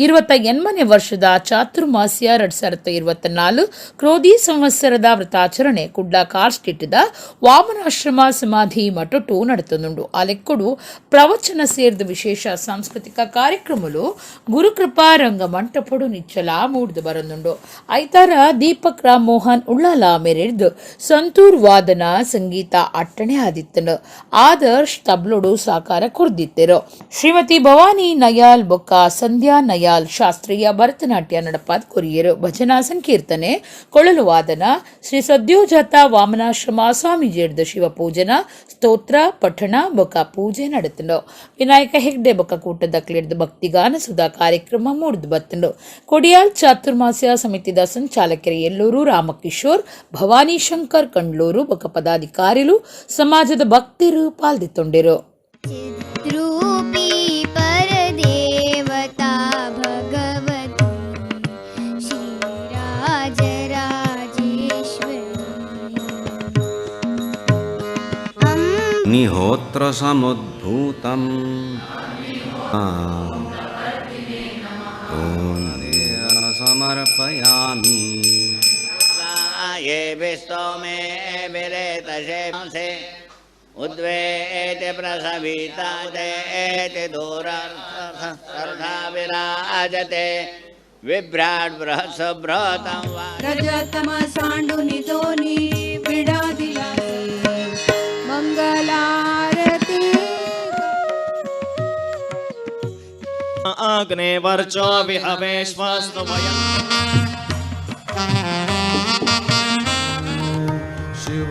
28ನೇ ವರ್ಷದ ಚಾತುರ್ಮಾಸ್ಯ 2024 ಕ್ರೋಧಿ ಸಂವತ್ಸರದ ವ್ರತಾಚರಣೆ ಕುಡ್ಲ ಕಾರ್ ಸ್ಟ್ರೀಟ್ದ ವಾಮನಾಶ್ರಮ ಸಮಾಧಿ ಮಠಟ್ಟು ನಡೆತುಂಡು. ಆ ಲೆಕ್ಕಡು ಪ್ರವಚನ ಸೇರಿದ ವಿಶೇಷ ಸಾಂಸ್ಕೃತಿಕ ಕಾರ್ಯಕ್ರಮಲು ಗುರುಕೃಪಾ ರಂಗ ಮಂಟಪಡು ನಿಚ್ಚಲ ಮೂಡ್ದು ಬರಂದುಂಡು. ಐತಾರ ದೀಪಕ್ ರಾಮ್ ಮೋಹನ್ ಉಳ್ಳಾಲ ಮೇರೆಡ್ದು ಸಂತೂರ್ ವಾದನ ಸಂಗೀತ ಅಟ್ಟಣೆ ಆದಿತ್ತನು. ಆದರ್ಶ್ ತಬ್ಲೋಡು ಸಾಕಾರ ಕೊರ್ದಿತ್ತೆರು. ಶ್ರೀಮತಿ ಭವಾನಿ ನಯಾಲ್ ಬೊಕ್ಕ ಸಂಧ್ಯಾ ನಯಾಲ್ ಶಾಸ್ತ್ರೀಯ ಭರತನಾಟ್ಯ ನಡಪಾದ್ ಕೊರಿಯರು. ಭಜನಾ ಸಂಕೀರ್ತನೆ, ಕೊಳಲು ವಾದನ, ಶ್ರೀ ಸದ್ಯೋಜಾತ ವಾಮನಾಶ್ರಮ ಸ್ವಾಮೀಜಿಯರ್ದ ಶಿವಪೂಜನ ಸ್ತೋತ್ರ ಪಠಣ ಬೊಕ್ಕ ಪೂಜೆ ನಡೆತನು. ವಿನಾಯಕ ಹೆಗ್ಡೆ ಬೊಕ್ಕ ಕೂಟದ ಕ್ಲಿಡ್ದ ಭಕ್ತಿಗಾನ ಸುಧಾ ಕಾರ್ಯಕ್ರಮ ಮೂಡ್ದು ಬತ್ತನು. ಕೊಡಿಯಾಲ್ ಚಾತುರ್ಮಾಸ್ಯ ಸಮಿತಿದ ಸಂಚಾಲಕರು ಎಲ್ಲೂರು ರಾಮಕಿಶೋರ್, ಭವಾನಿ ಶಂಕರ್ ಕಂಡ್ಲೂರು ಬೊಕ್ಕ ಪದಾಧಿಕಾರಿಲು, ಸಮಾಜದ ಭಕ್ತರು ಪಾಲ್ದಿತ್ತೊಂಡಿರು. ರೂಪಿ ಪರದೇವತಾ ಭಗವತಿ. ಪತ್ರಸಮುದ್ಭೂತಂ ಓಂ ಸಮರ್ಪಯಾಮಿ. ಉದ್ವೇತಿ ಪ್ರಸವಿತಾಜೇತಿ ದೂರಾರ್ಥ ವಿರಾಜತೆ ವಿಭ್ರಾಟ್ ಬೃಹತ್ಸುಭ್ರತಂ ರಜತಮ ಸಾಂಡು ನಿದೋನಿ ಬಿಡಾದಿಲ ಮಂಗಲಾರತಿ ಅಗ್ನೇ ವರ್ಚೋ ವಿಹವೇಶ್ವಸ್ತು ವಯಂ ಶಿವ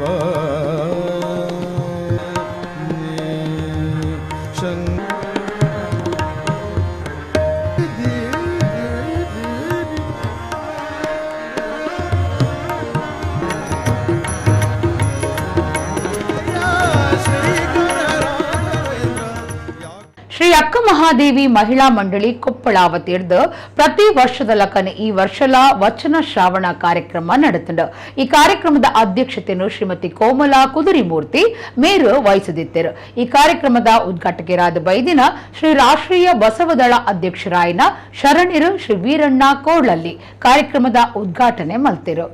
ಶ್ರೀ ಅಕ್ಕ ಮಹಾದೇವಿ ಮಹಿಳಾ ಮಂಡಳಿ ಕೊಪ್ಪಳಾವತಿರ್ದು ಪ್ರತಿ ವರ್ಷದ ಲಕನೆ ಈ ವರ್ಷಲ ವಚನ ಶ್ರಾವಣ ಕಾರ್ಯಕ್ರಮ ನಡೆತಂಡು. ಈ ಕಾರ್ಯಕ್ರಮದ ಅಧ್ಯಕ್ಷತೆಯನ್ನು ಶ್ರೀಮತಿ ಕೋಮಲಾ ಕುದುರಿಮೂರ್ತಿ ಮೇರು ವಹಿಸದಿದ್ದರು. ಈ ಕಾರ್ಯಕ್ರಮದ ಉದ್ಘಾಟಕರಾದ ಬೈದಿನ ಶ್ರೀ ರಾಷ್ಟ್ರೀಯ ಬಸವದಳ ಅಧ್ಯಕ್ಷರಾಯನ ಶರಣಿರು ಶ್ರೀ ವೀರಣ್ಣ ಕೋಳಲ್ಲಿ ಕಾರ್ಯಕ್ರಮದ ಉದ್ಘಾಟನೆ ಮಲ್ತಿರು.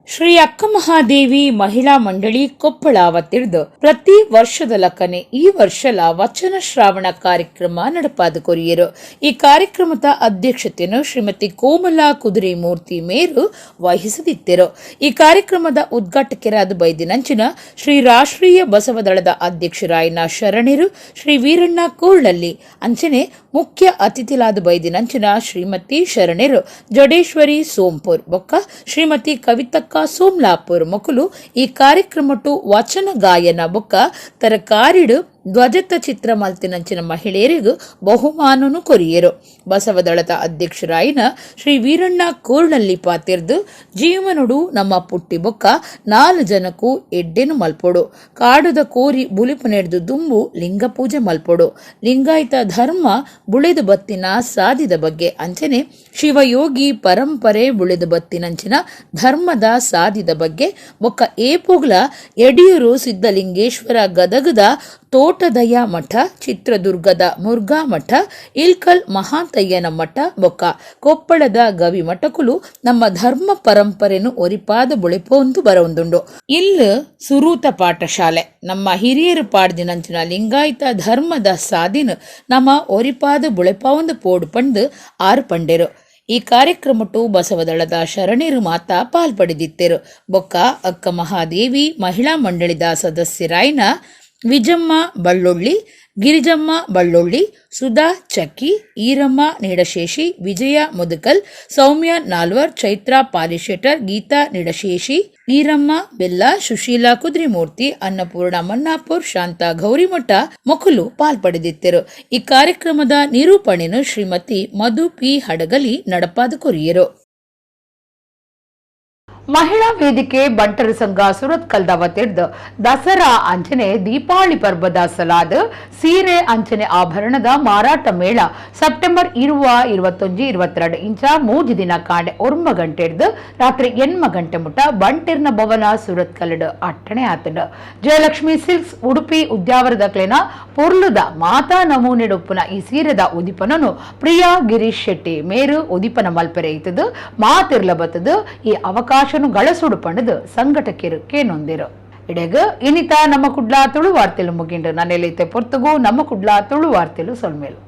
ಶ್ರೀ ಅಕ್ಕ ಮಹಾದೇವಿ ಮಹಿಳಾ ಮಂಡಳಿ ಕೊಪ್ಪಳಾವತಿರ್ದು ಪ್ರತಿ ವರ್ಷದ ಲಕನೆ ಈ ವರ್ಷಲ ವಚನ ಶ್ರಾವಣ ಕಾರ್ಯಕ್ರಮ ನಡಪಾದ ಕೊರಿಯರು. ಈ ಕಾರ್ಯಕ್ರಮದ ಅಧ್ಯಕ್ಷತೆಯನ್ನು ಶ್ರೀಮತಿ ಕೋಮಲಾ ಕುದುರೆಮೂರ್ತಿ ಮೇರು ವಹಿಸದಿದ್ದರು. ಈ ಕಾರ್ಯಕ್ರಮದ ಉದ್ಘಾಟಕರಾದ ಬೈದಿನಂಚಿನ ಶ್ರೀ ರಾಷ್ಟ್ರೀಯ ಬಸವದಳದ ಅಧ್ಯಕ್ಷರಾಯನ ಶರಣರು ಶ್ರೀ ವೀರಣ್ಣ ಕೋಳಲ್ಲಿ ಅಂಚನೆ ಮುಖ್ಯ ಅತಿಥಿಲಾದ ಬೈದಿನಂಚಿನ ಶ್ರೀಮತಿ ಶರಣರು ಜಡೇಶ್ವರಿ ಸೋಂಪುರ್ ಬೊಕ್ಕ ಶ್ರೀಮತಿ ಕವಿತಕ್ಕ ಸೋಮ್ಲಾಪುರ್ ಮೊಕಲು ಈ ಕಾರ್ಯಕ್ರಮಟು ವಚನ ಗಾಯನ ಬೊಕ್ಕ ತರಕಾರಿಡು ಧ್ವಜತ ಚಿತ್ರ ಮಲ್ತಿನಂಚಿನ ಮಹಿಳೆಯರಿಗೂ ಬಹುಮಾನನು ಕೊರಿಯರು. ಬಸವದಳದ ಅಧ್ಯಕ್ಷರಾಯಿನ ಶ್ರೀ ವೀರಣ್ಣ ಕೋರ್ಳಲ್ಲಿ ಪಾತಿರ್ದು ಜೀವನಡು ನಮ್ಮ ಪುಟ್ಟಿ ಬೊಕ್ಕ 4 ಜನಕ್ಕೂ ಎಡ್ಡೆನು ಮಲ್ಪೊಡು, ಕಾಡುದ ಕೋರಿ ಬುಲಿಪು ನೆಡ್ದು ದುಂಬು ಲಿಂಗ ಪೂಜೆ ಮಲ್ಪೊಡು, ಲಿಂಗಾಯತ ಧರ್ಮ ಬುಳೆದು ಬತ್ತಿನ ಸಾದಿದ ಬಗ್ಗೆ ಅಂಚನೆ ಶಿವಯೋಗಿ ಪರಂಪರೆ ಬುಳೆದು ಬತ್ತಿನಂಚಿನ ಧರ್ಮದ ಸಾದಿದ ಬಗ್ಗೆ ಬೊಕ್ಕ ಏಪುಗ್ಲ ಯಡಿಯೂರು ಸಿದ್ಧಲಿಂಗೇಶ್ವರ ಗದಗದ ತೋಟದಯ ಮಠ, ಚಿತ್ರದುರ್ಗದ ಮುರ್ಘಾ ಮಠ, ಇಲ್ಕಲ್ ಮಹಾಂತಯ್ಯನ ಮಠ ಬೊಕ್ಕ ಕೊಪ್ಪಳದ ಗವಿ ಮಠಕುಲು ನಮ್ಮ ಧರ್ಮ ಪರಂಪರೆನು ಒರಿಪಾದ ಬುಳೆಪೊಂದು ಬರೊಂದುಂಡು. ಇಲ್ಲು ಸುರೂತ ಪಾಠಶಾಲೆ ನಮ್ಮ ಹಿರಿಯರು ಪಾಡ್ದಿನಂಚಿನ ಲಿಂಗಾಯತ ಧರ್ಮದ ಸಾದಿನ ನಮ್ಮ ಒರಿಪಾದ ಬುಳೆಪೊಂದು ಪೋಡು ಪಂಡು ಆರು ಪಂಡೆರು. ಈ ಕಾರ್ಯಕ್ರಮಟು ಬಸವದಳದ ಶರಣರು ಮಾತಾ ಪಾಲ್ಪಡೆದಿತ್ತೆರು. ಬೊಕ್ಕ ಅಕ್ಕ ಮಹಾದೇವಿ ಮಹಿಳಾ ಮಂಡಳಿದ ಸದಸ್ಯರಾಯ್ನ ವಿಜಮ್ಮ ಬಳ್ಳೊಳ್ಳಿ, ಗಿರಿಜಮ್ಮ ಬಳ್ಳೊಳ್ಳಿ, ಸುಧಾ ಚಕ್ಕಿ, ಈರಮ್ಮ ನೀಡಶೇಷಿ, ವಿಜಯ ಮುದುಕಲ್, ಸೌಮ್ಯ ನಾಲ್ವರ್, ಚೈತ್ರಾ ಪಾಲಿಶೆಟರ್, ಗೀತಾ ನೀಡಶೇಷಿ, ಈರಮ್ಮ ಬೆಲ್ಲ, ಸುಶೀಲಾ ಕುದ್ರಿಮೂರ್ತಿ, ಅನ್ನಪೂರ್ಣ ಮನ್ನಾಪುರ್, ಶಾಂತಾ ಗೌರಿಮಠ ಮೊಕಲು ಪಾಲ್ಪಡೆದಿದ್ದರು. ಈ ಕಾರ್ಯಕ್ರಮದ ನಿರೂಪಣೆಯನ್ನು ಶ್ರೀಮತಿ ಮಧು ಪಿ ಹಡಗಲಿ ನಡಪಾದ ಕೊರಿಯರು. ಮಹಿಳಾ ವೇದಿಕೆ ಬಂಟರ ಸಂಘ ಸುರತ್ಕಲ್ದ ವತಿರ್ದು ದಸರಾ ಅಂಚನೆ ದೀಪಾವಳಿ ಪರ್ವದ ಸಲಾದ ಸೀರೆ ಅಂಚನೆ ಆಭರಣದ ಮಾರಾಟ ಮೇಳ ಸೆಪ್ಟೆಂಬರ್ 20, 21, 22 ಇಂಚ 3 ದಿನ ಕಾಂಡೆ 9 ಗಂಟೆಡ್ದು ರಾತ್ರಿ 8 ಗಂಟೆ ಮುಟ ಬಂಟಿರ್ನ ಭವನ ಸುರತ್ಕಲ್ಡ್ ಅಟ್ಟಣೆ ಆತಂಡು. ಜಯಲಕ್ಷ್ಮಿ ಸಿಲ್ಕ್ಸ್ ಉಡುಪಿ ಉದ್ಯಾವರದ ಕ್ಲೇನ ಪೊರ್ಲುದ ಮಾತಾ ನಮೂನೆಡುಪ್ಪುನ ಈ ಸೀರೆದ ಉದಿಪನನು ಪ್ರಿಯಾ ಗಿರೀಶ್ ಶೆಟ್ಟಿ ಮೇರು ಉದಿಪನ ಮಲ್ಪೆರೆ ಇತ್ತದು ಮಾತಿರ್ಲ ಬತ್ತದು ಈ ಅವಕಾಶ ಗಳಸುಡು ಪಂಡದು ಸಂಘಟಕರು ಕೇನೊಂದಿರು. ಇಡೆಗ ಇನಿತ ನಮ್ಮ ಕುಡ್ಲಾ ತುಳು ವಾರ್ತೆಲು ಮುಗಿಂಡು. ನನ್ನೆಲ್ಲೈತೆ ಪೊರ್ತುಗು ನಮ್ಮ ಕುಡ್ಲಾ ತುಳು ವಾರ್ತೆಲು ಸೊಲ್ಮೇಲು.